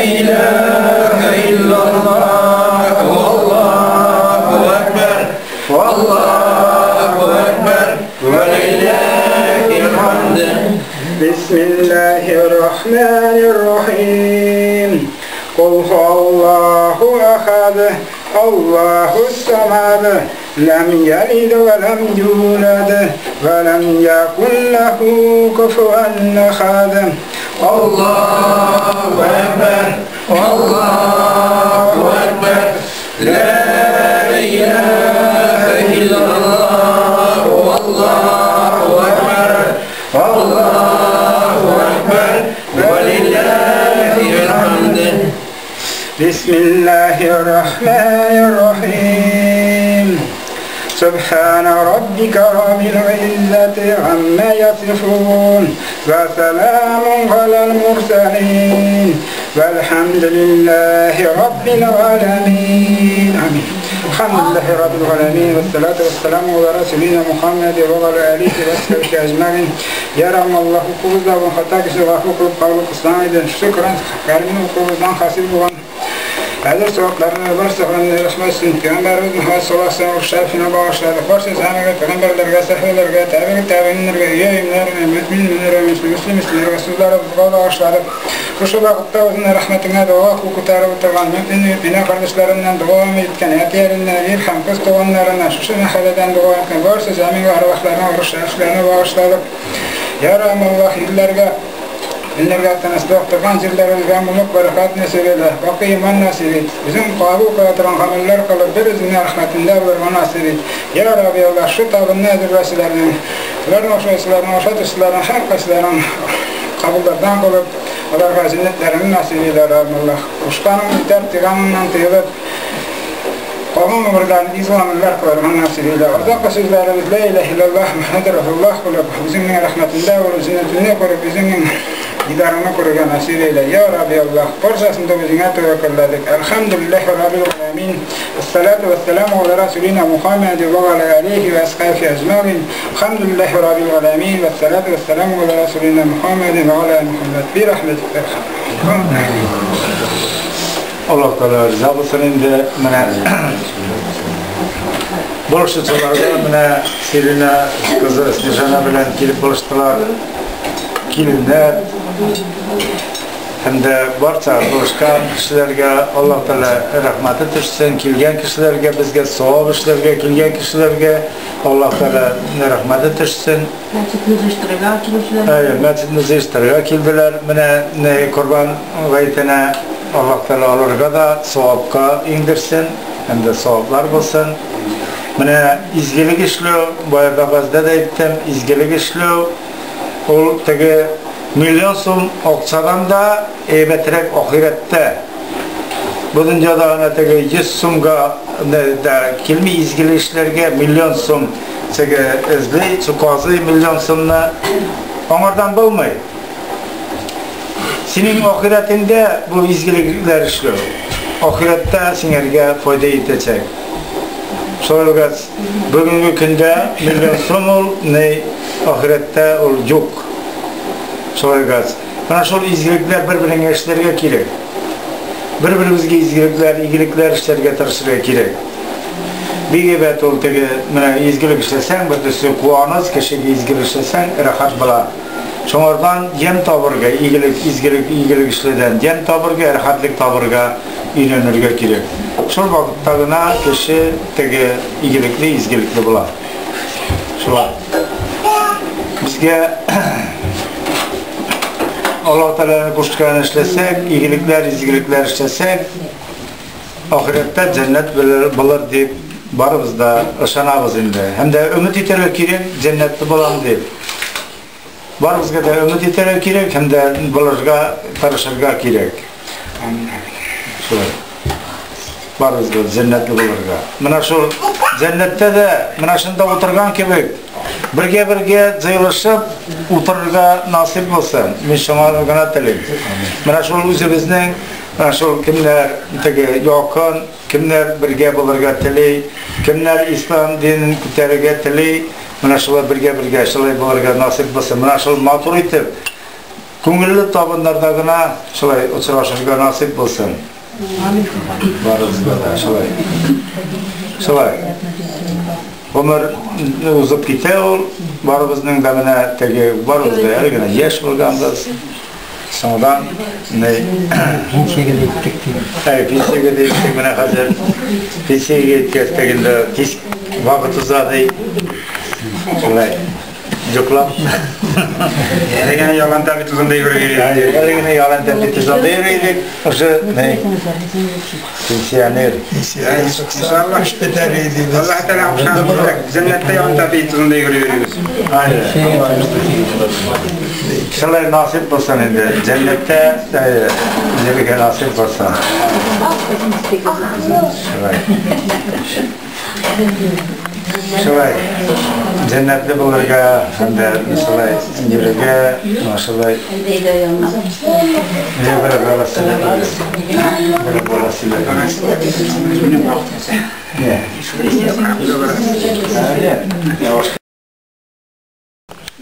إله إلا الله والله أكبر والله أكبر ولله الحمد. بسم الله الرحمن الرحيم قل هو الله أحد الله الصمد لم يلد ولم يولد ولم يكن له كفوا أحد. الله أكبر الله أكبر لا إله إلا الله والله أكبر الله أكبر ولله الحمد. بسم الله الرحمن الرحيم سبحان ربك رب العزة عما يصفون وسلام على المرسلين والحمد لله رب العالمين. آمين. الحمد لله رب العالمين والصلاة والسلام على رسولنا محمد وعلى آله وصحبه أجمعين. يا رب الله hukukumuzda bu hata kişi gafur kılıp kabul kılsın edin. Şükran karimin hukukumuzdan hasıl bulan Hazır soğuklarını varsa rahmet Peygamberimiz Muhammed sallallahu aleyhi ve sellem şerefine bağışladık. Varsa sahabeler, peygamberlerge, sahabelerge, tabi tabiinlerge, üyeyimlerine, müminlere, müslümanlara, Resullara bağışladık. Şu vakitte özüne rahmetine dua kutarıp oturgan mümin kardeşlerinden dua etken, etilerine, bir hem kız doğanlarına, şu mahalleden dua etken, varsa cami arvahlarına, şereflerine bağışladık. Ya Rabbi illerge İllerge tınıslık, turgan jerlerimizge mutluluk, barakat nasip eyle, baqi iman nasip et. Bizim qabul qila turgan ameller qilib, bir o'zingning rahmatında bo'lma nasip et. Ya Rabbi Allah, şu tabınni hazırlayıcılarının, ularning o'xshaychilarning, o'xshatuvchilarning har qaysilarining qabullardan qilib, ularga jannatlarini nasip eyle, Rabbi Allah. Qo'shqaning yetar, tiyganından tiyilib, qolgan umrlarni izg'u amallar qilib nasip eyle. Ozoqqa so'zlarimiz la ilaha illalloh Muhammadur Rasululloh qilib, o'zingning rahmatında bo'lib, jannatini ko'rib, o'zingning didarını ko'rgan nasip eyle. Ya Rabbi Allah, barchasini o'zingga tavakkalladik. Alhamdulillahi robbil alamin. Assalatu vassalamu ala rasulina Muhammad va ala alihi va ashabihi ajmain. Alhamdulillahi robbil alamin. Vassalatu vassalamu ala rasulina Muhammad va ala Muhammad bi rahmetika. Allah Teala rıza olsun indi. Mine buluşucularga mine Selina kızı Snejana bilan kelib buluşdular. Kelinler hem de barcha buluşgan kishilarga Alloh taolo rahmati tushsin, kelgan kishilarga, bizga savob ishlarga kelgan kishilarga Alloh taolo rahmati tushsin. Masjidni yig'ishtirga keluvchilar. Masjidni yig'ishtirga keldilar. Mana Qurbon hayitini Alloh taolo ularga da savobga indirsin, hem de savoblar bo'lsin. Mana izgilik ishlov, boya va'zda da aytdim, izgilik ishlov ul tagi milyon so'm oqsadan da eybatroq oxiratda. Bu dunyoda ana tagi 100 so'mga da kelmay izgilik ishlarga milyon so'm tagi izlay, qozi milyon so'mni omardan bo'lmay. Sening oxiratingda bu izgiliklar ishlov. Oxiratda senga foyda yetacak. So'ragaz bugungi kunda milyon so'm ul ne oxiratda ul yo'q. So'ragaz mana shu izgiliklar bir-biringga ishlarga kerak. Bir-birimizga izgiliklar, iyiliklar ishlarga tirishishga kerak. Begibat ul tagi mana izgilik ishlasang, bir tusi quvonish, kishiga izgilik ishlasang, rahat bo'ladi. Şoňardan yem topirga, iyilik, izgilik, iyilik ishlardan yem topirga, rahatlik topirga uylanirga kerak. Şol vaqtdagina kishi tagi iyilikli, izgilikli bo'ladi. Shular. Bizga Alloh taolaning qo'shganini ishlasak, iyiliklar, izgiliklar ishlasak, oxiratda jannat bo'lar deb barımız da ishonamiz endi. Hamda umid etarga kerak, jannatda bo'lam deb. Barımızga da umid etarga kerak, hamda bularga tirishirga kerak. Shulay. Barımızga jannatli bo'larga. Mana shu jannatda da mana shunda o'tirgan kebik Бергә-бергә җыелышып утырырга насыйп булсын. Мин шуңа гына телим. Менә шул үзебезнең, менә шул кемнәр теге якын, кемнәр бергә булырга тели, кемнәр ислам динен күтәрергә тели, менә шулай бергә-бергә шулай булырга насыйп булсын. Менә шул матур итеп, күңелле табыннарда гына шулай очрашырга насыйп булсын. Барыбызга да шулай. Шулай. Гомер узып китә ул, барыбызның да менә теге барыбыз да әле генә яшь булганбыз. Соңдан не Пенсиягә дә җиттек дип. Әй, пенсиягә дә җиттек менә хәзер. Пенсиягә җиткәч тә инде тиз вакыт уза ди. Шулай. Йоклап. Әле генә ялан тәпи тузында йөреп йөри. Әле генә ялан тәпи тузында йөри идек. Уже не пенсионер. Иншалла. Аллаһ Тәгалә кушкан җәннәттә ялан тәпи тузында йөреп йөрибез. Шулай насыйп булсын инде. Җәннәттә йөрергә насыйп булсын. Шулай. Шулай. Җәннәтле булырга һәм дә шулай йөрергә, шулай. Бер баласы. Бер баласы. Не.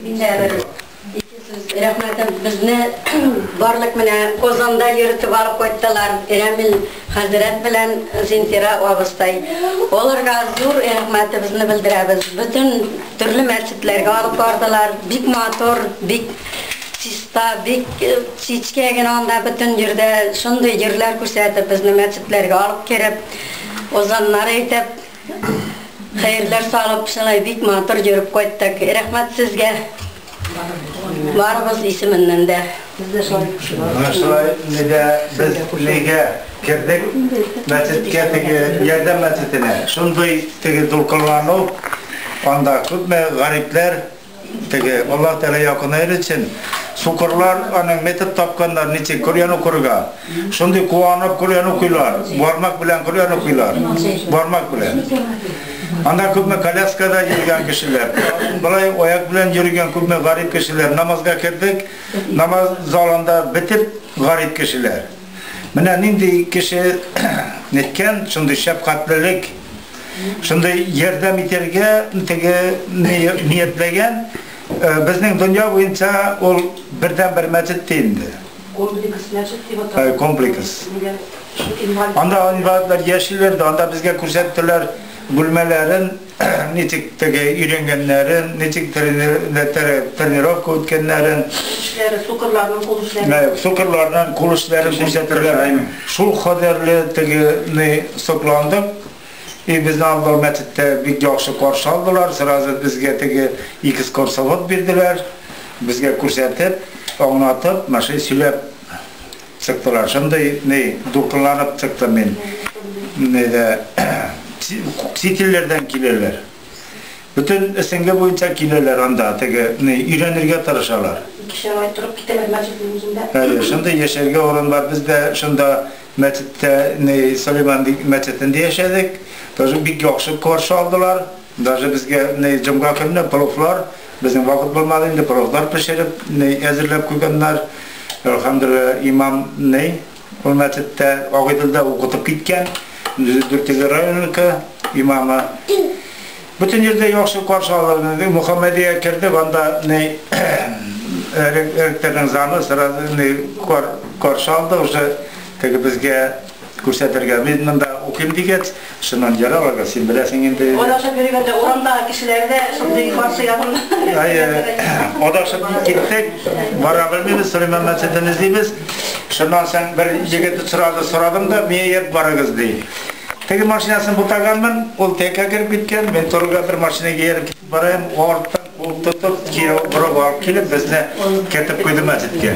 Миндә бер ике сүз. Рәхмәтем безне барлык менә Казанда йөртеп алып кайттылар. Рәмил хәзрәт белән Зинфира абыстай. Аларга зур рәхмәтебезне белдерәбез. Бөтен төрле мәчетләргә алып бардылар. Бик матур, бик чиста, бик чичкә генә анда бөтен җирдә шундый җирләр күрсәтеп безне мәчетләргә алып кереп, озаннар әйтеп, хәерләр салып, шулай бик матур йөреп кайттык. Рәхмәт сезгә. Барыбыз исеменнән дә. Менә шулай нидә без нигә кердек мәчеткә, теге ярдәм мәчетенә. Шундый теге дулкынлану, анда күпме гарипләр теге Аллаһ Тәгалә якынайыр өчен сукырлар аның метод тапканнар ничек Коръән укырга. Шундый куанып Коръән укыйлар, бармак белән Коръән укыйлар. Бармак белән. Анда күпме коляскада йөргән кешеләр, болай аяк белән йөргән күпме гарип кешеләр. Намазга кердек, намаз залында бетеп гарип кешеләр. Менә нинди кеше неткән, шундый шәфкатьлелек, шундый ярдәм итәргә теге ниятләгән. Безнең дөнья буенча ул бердән-бер мәчет инде. Комплекс мәчет дип атала. Комплекс. Анда инвалидлар яшиләр дә, анда безгә күрсәттеләр бүлмәләрен, ничек теге өйрәнгәннәрен, ничек тренировка үткәннәрен. Эшләре, сукырларның кул эшләре. Сукырларның кул эшләрен күрсәттеләр. Шул кадәрле теге сокландык. И безне алдар мәчеттә бик яхшы каршы алдылар. Сразу безгә теге экскурсовод бирделәр. Безгә күрсәтеп, аңлатып, машина сөйләп чыктылар. Шундый ни дулкынланып чыктым мин. Нидә чит илләрдән киләләр. Бөтен СНГ буенча киләләр анда, теге ни өйрәнергә тырышалар. Икешәр ай торып китәләр мәчетнең үзендә. Әйе, шунда яшәргә урын бар. Без дә шунда мәчеттә, ни Сулейман мәчетендә яшәдек. Даже бик яхшы каршы алдылар. Даже безгә ни җомга көнне пловлар, безнең вакыт булмады инде, пловлар пешереп, ни әзерләп куйганнар. Әлхәмдүлилләһ, имам ни ул мәчеттә Агыйделдә укытып киткән. Дүртөйле районыныкы имамы. Бөтен җирдә яхшы каршы алдылар. Мөхәммәдия кердек, анда ни ректорның замы сразу ни каршы алды, уже теге безгә күрсәтергә. Мин монда укыйм дигәч, шуннан ярар, син беләсең инде. Адашып йөргәндә урамдагы кешеләр дә шундый каршы ягында. Әйе, адашып киттек, бара белмибез, Сөләйман мәчетен эзлибез. Шуннан соң бер егет сорады, сорадым да, миңа ияреп барыгыз ди. Теге машинасын бутаганмын, ул текә кереп киткән, мин турыга бер машинага ияреп китеп барам, арттан кул тотып, кире борып алып килеп, безне кертеп куйды мәчеткә.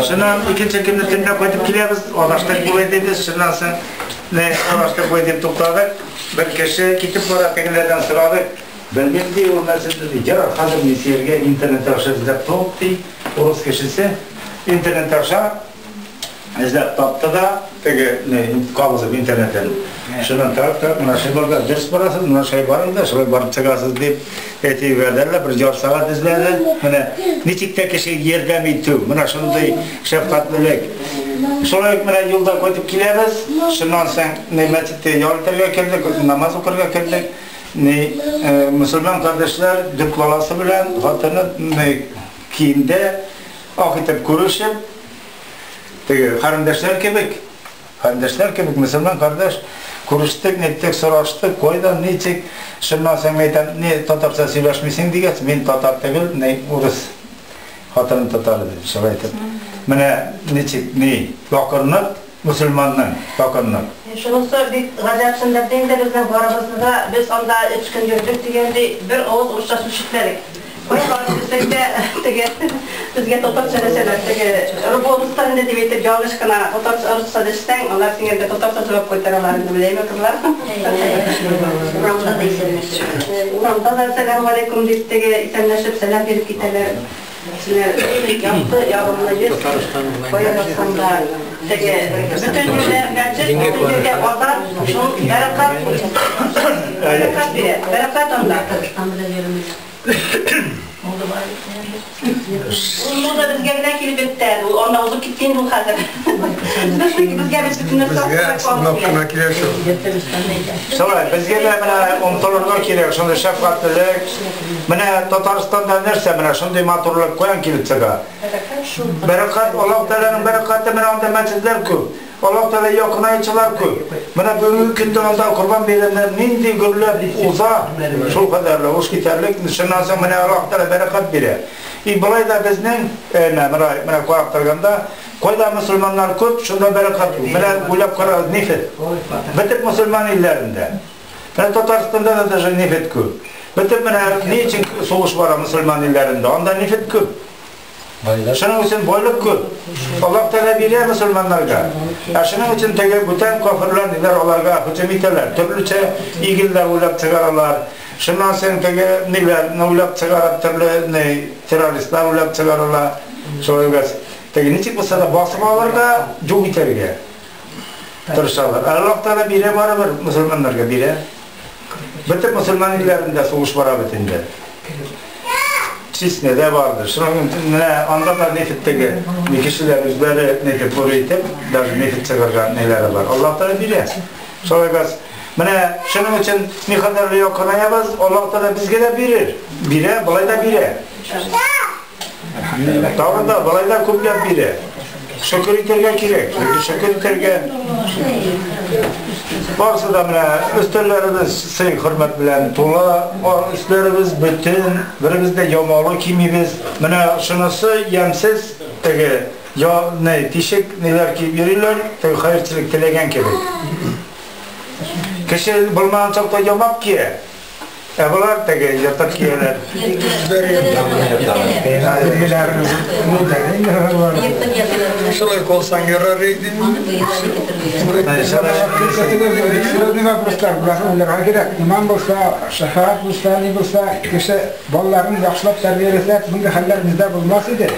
Шуннан икенче көнне төнлә кайтып киләбез, адаштык булай диде, шуннан соң не адаштык булай дип туктадык. Бер кеше китеп бара, тегеләрдән сорадык. Белмим ди, ул мәчетне ди. Ярар, хәзер мин сезгә интернет аша эзләп тап ди. Урыс кешесе интернет аша эзләп тапты да, теге не кабызып интернеттән. Шуннан так, так, менә шулай барган, дөрес барасыз, менә шулай барыгыз да, шулай барып чыгасыз дип әйтеп җибәрделәр, бер ярты сәгать эзләде. Менә ничек тә кешегә ярдәм итү, менә шундый шәфкатьлелек. Шулай ук менә юлда кайтып киләбез. Шуннан соң ни мәчеттә ял итәргә кердек, намаз укырга кердек. Ни мөселман кардәшләр дүрт баласы белән хатыны ни киемдә ак итеп күрешеп, теге карендәшләр кебек, карендәшләр кебек мөселман кардәш күрештек, ниттек, сораштык, кайдан, ничек. Шуннан соң әйтәм, ни татарча сөйләшмисең дигәч, мин татар түгел, ни урыс. Хатыным татар иде, шулай итеп. Менә ничек, ни, якынлык, мөселманның якынлык. Шунысы бик гаҗәпсендерде инде безнең барыбызны да, без анда өч көн йөрдек дигәндәй, бер авыз урысча сүз ишетмәдек. Кая барып керсәк тә, теге, безгә татарча дәшәләр, теге, урыстан инде дип әйтеп, ялгыш кына татарча, урысча дәшсәң, алар сиңа инде татарча җавап кайтаралар инде, беләме кызлар? Урамда да исәнләшеп. Урамда да сәлам алейкум дип теге исәнләшеп сәлам биреп китәләр. Якты, ягымлы йөз. Кая барсаң да теге бөтен җирдә мәчет, бөтен җирдә азан, шул бәрәкәт, бәрәкәт бирә, бәрәкәт анда. Ул мода безгә генә килеп бетте әле, ул анда узып китте инде ул хәзер. Безгә без бөтен нәрсә Безгә сынап кына килә шул. Шулай, безгә дә менә омтылырга кирәк, шундый шәфкатьлелек. Менә Татарстанда нәрсә менә шундый матурлык каян килеп чыга? Бәрәкәт, Аллаһ Тәгаләнең бәрәкәте, менә анда мәчетләр күп. Аллаһ Тәгалә якынайтучылар күп. Менә бүгенге көндә анда Корбан бәйрәмнәре нинди гөрләп уза, шул кадәрле уш китәрлек. Шуннан соң менә Аллаһ Тәгалә бәрәкәт бирә. И болай да безнең, менә менә карап торганда, кайда мөселманнар күп, шунда бәрәкәт күп. Менә уйлап карагыз, нефть. Бөтен мөселман илләрендә. Менә Татарстанда да даже нефть күп. Бөтен менә ни өчен сугыш бара мөселман илләрендә? Анда нефть күп. Шуның өчен байлык күп. Аллаһ Тәгалә бирә мөселманнарга. Ә шуның өчен теге бүтән кафирлар ниләр аларга һөҗүм итәләр. Төрлечә игелләр уйлап чыгаралар. Шуннан соң теге ниләр уйлап чыгарып, төрле ни террористлар уйлап чыгаралар. Шулай ук теге ничек булса да басып алырга, юк итәргә тырышалар. Аллаһ Тәгалә бирә барыбер мөселманнарга бирә. Бөтен мөселман илләрендә сугыш бара бит инде. Чечнядә барды. Шуның менә анда да нефть теге кешеләр үзләре нефть бур итеп, даже нефть чыгарган ниләре бар. Аллаһ Тәгалә бирә. Шулай газ. Менә шуның өчен никадәр якынаябыз, Аллаһ Тәгалә безгә дә бирер. Бирә, болай да бирә. Тагын да болай да күпләп бирә. Шөкер итәргә кирәк. Шөкер итәргә. Барысы да менә өстәлләребез сый хөрмәт белән тула, өсләребез бөтен, беребез дә ямаулы кимибез. Менә шунысы ямьсез теге я не тишек ниләр киеп йөриләр, теге хәерчелек теләгән кебек. Кеше булмаган чакта ямап кия. Ә болар теге ертык кияләр. Шулай калсаң ярар иде. Серьезный вопрослар буларга кирәк. Иман булса, шәфәгать булса, ни булса, кеше балаларын яхшылап тәрбияләсәк, мондый хәлләр бездә булмас иде.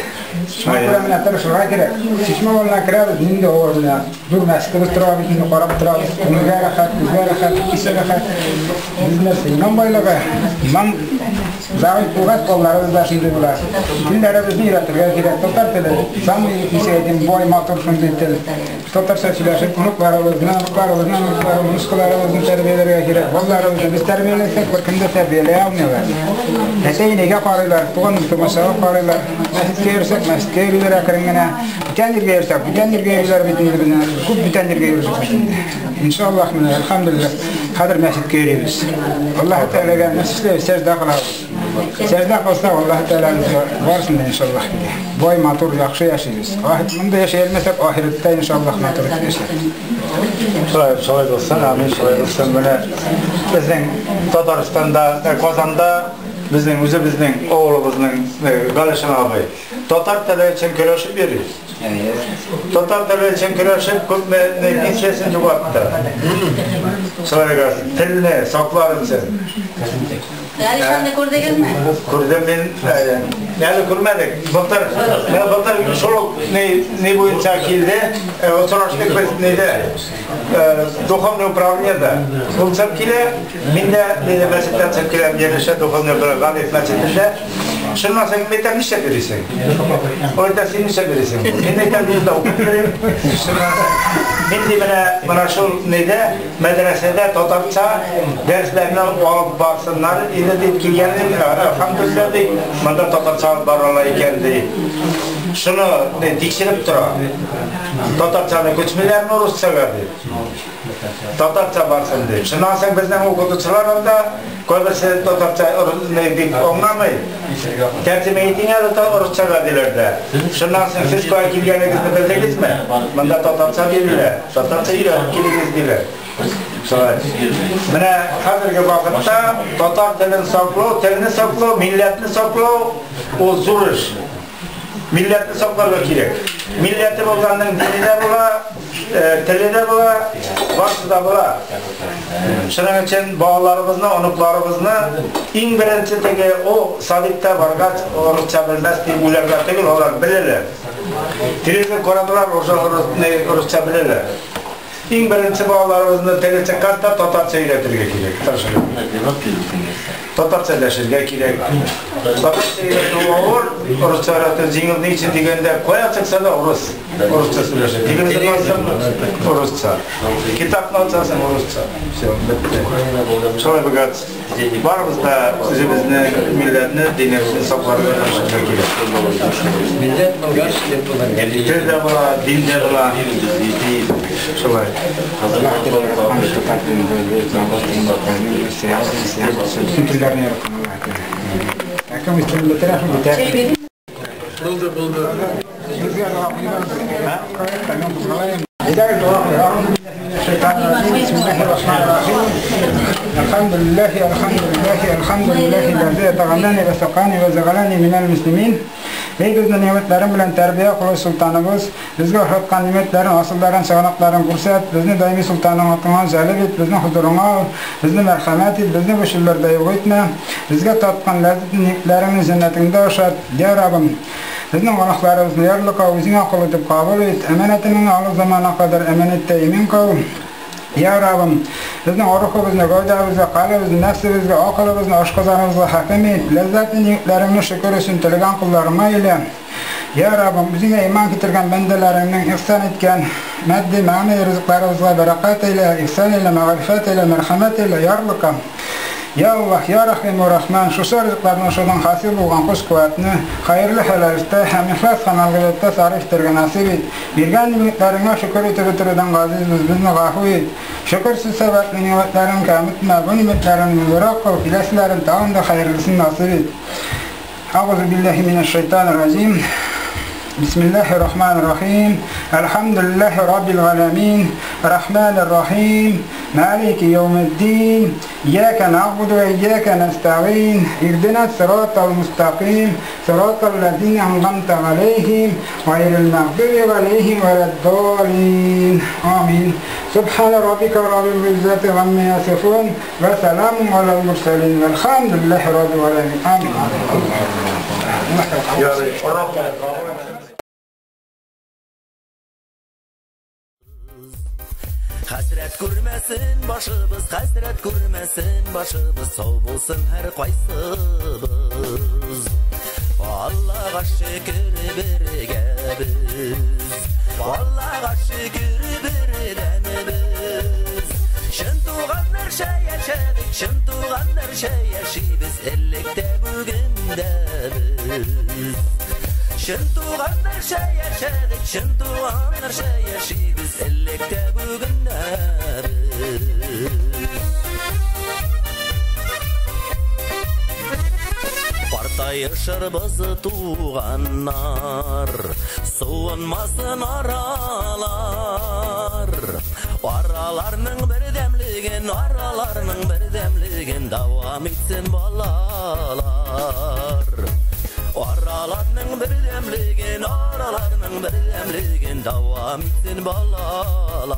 Шуңа күрә менә тырышырга кирәк. Чишмә авылына керәбез, нинди авыр менә. Зур мәчетебез тора бит инде, карап торабыз. Күңелгә рәхәт, күзгә рәхәт, кисә рәхәт. Без нәрсә, иман байлыгы, иман зәгыйфь булгач, балаларыбыз да шундый була. Телләребезне өйрәтергә кирәк. Татар теле, самый, ничек әйтим, бай, матур шундый тел. Татарча сөйләшеп, оныкларыбызны, оныкларыбызны, оныкларыбызны, оныкларыбызны тәрбияләргә кирәк. Балаларыбызны без тәрбияләсәк, беркем дә тәрбияләй алмыйлар. Әтә-әнигә карыйлар, туган тумачага карыйлар. Мәчеткә йөрсәк, мәчеткә йөриләр әкрен генә. Бүтән җиргә йөрсәк, бүтән җиргә йөриләр бит инде безне. Күп бүтән җиргә йөрдек бит инде. Иншаллаһ, менә әлхәмдүлилләһ, хәзер мәчеткә йөрибез. Аллаһ Тәгаләгә нәрсә эшләйбез? Сәҗдә кылабыз. Сәҗдә кылсак, Аллаһ Тәгалә безгә барысын да иншаллаһ бирә. Бай, матур, яхшы яшибез. Монда яшәй алмасак, ахирәттә иншаллаһ матур итеп яшәрбез. Шулай, шулай булсын, амин, шулай булсын. Менә безнең Татарстанда, Казанда безнең үзебезнең авылыбызның Галишан абый татар теле өчен көрәшеп йөри. Татар теле өчен көрәшеп күпме пенсиясен югалтты. Шулай телне саклар өчен. Галишанны күрдегезме? Күрдем мин, әле күрмәдек. Былтыр, менә былтыр шул ук ни буенча килде, очраштык без нидә, духовный управлениедә. Ул чыгып килә, мин дә нидә мәчеттән чыгып киләм, янәшә духовный управление мәчетендә. Шуннан соң мин әйтәм, нишләп йөрисең? Ул әйтә, син нишләп йөрисең? Мин әйтәм, мин дә укып йөрим. Шуннан соң мин ди менә менә шул нидә, мәдрәсәдә татарча дәресләрне алып барсыннар иде дип килгән идем. Әлхәмдүлилләһ ди, монда татарча алып баралар икән ди. Шуны тикшереп тора. Татарчаны күчмиләрме русчага дип. Татарча барсын дип. Шуннан соң безнең укытучылар анда кайберсе татарча бик аңламый. Тәрҗемә итиң әле русчага диләр дә. Шуннан соң сез кая килгәнегезне белдегезме? Монда татарча бирелә. Татарча өйрәнеп килегез диләр. Шулай. Менә хәзерге вакытта татар телен саклау, телне саклау, милләтне саклау ул зур эш. Милләтне сакларга кирәк. Милләте булганның дине дә була, теле дә була, барысы да була. Шуның өчен балаларыбызны, оныкларыбызны иң беренче теге о садикта баргач русча белмәс дип уйларга түгел, алар беләләр. Телевизор карадылар, уже русча беләләр. Иң беренче балаларыбызны теле чыккач та татарча өйрәтергә кирәк. Тырышырга. Татарча дәшергә кирәк. Татарча өйрәтү авыр, русча өйрәтү җиңел. Ни өчен дигәндә, кая чыкса да урыс, урысча сөйләшә. Телевизорны ачсаң, урысча. Китапны ачасың, урысча. Всё, бетте. Шулай булгач, барыбыз да үзебезне, милләтне, динебезне сакларга тырышырга кирәк. Милләт булгач, тел була. Тел дә була, дин дә була. Шулай. Бөтен телләрне яраткан Аллаһ Тәгалә. Әкем үз телен бетерә, шул бетә. Булды, булды. Безгә дога куйган. Әйдәгез дога кылабыз. الحمد لله الحمد لله الحمد لله الذي أطعمني وسقاني وجعلني من المسلمين. Ey безне ни'мәтләрең белән тәрбия кылу султаныбыз, безгә ошаткан ни'мәтләрең, асылларын, чыганакларын күрсәт, безне даими султаның атыңа җәлеп ит, безне хозурыңа ал, безне мәрхәмәт ит, безне бу чүлләрдә юк итмә, безгә таткан ләззәт ни'мәтләреңне җәннәтеңдә ошат, я Раббым. Безнең гөнаһларыбызны ярлыка, үзеңә кул итеп кабул ит, әманәтеңне алу заманына кадәр әманәттә имин кыл. Я Раббым, безнең рухыбызны, гәүдәбезне, калебезне, нәфсебезне, акылыбызны, ашказаныбызга хаким ит, ләззәтле ни'мәтләреңне шөкер өчен теләгән кулларыңа әйлә. Я Раббым, үзеңә иман китергән бәндәләреңнең ихсан иткән матди, мәгънәви ризыкларыбызга бәрәкәт әйлә, ихсан әйлә, мәгъфирәт әйлә, мәрхәмәт әйлә, ярлыка. Я Аллаһ, я Рахим, Рахман, шушы ризыкларның шудан хасил булган көч куәтне хәерле хәләлдә һәм ихлас һәм гыйбадәттә сарыф итәргә насыйп ит. Биргән ни'мәтләреңә шөкер итеп бетерүдән газизбез, безне гафу ит. Шөкерсез сәбәпле ни'мәтләрең кәметмә, бу ни'мәтләреңне зуррак кыл, киләселәрен тагын да хәерлесен насыйп ит. Әгъузу биллаһи минәш шайтанир раҗим. Бисмиллаһир рахманир рахим. Әлхәмдүлиллаһи раббил галәмин. Рахманир рахим. Малики яумиддин. Ияка нәгъбуду ва ияка нәстәгыйн. Иһдинас сиратал мустаким. Сиратал лазина ан'амта алейхим, гайрил магъдуби алейхим валад-даллин. Амин. Субхана раббика раббил иззати амма ясифун ва саламун алал мурсалин. Вальхамдулиллаһи раббил галәмин. Амин. Хәсрәт күрмәсен башыбыз, хәсрәт күрмәсен башыбыз, сау булсын һәр кайсыбыз. Аллаһка шөкер бергә без, Аллаһка шөкер бердәнбез. Чын туганнарча яшәдек, чын туганнарча яшибез, элек тә бүген дә без. Чын туганнарча яшәдек, чын туганнарча яшибез, элек тә бүген дә без. Картаешырбыз туганнар, суынмасын аралар. Араларның бердәмлеген, араларның бердәмлеген дәвам итсен балалар. Араларның бердәмлеген, араларның бердәмлеген дәвам итсен балалар.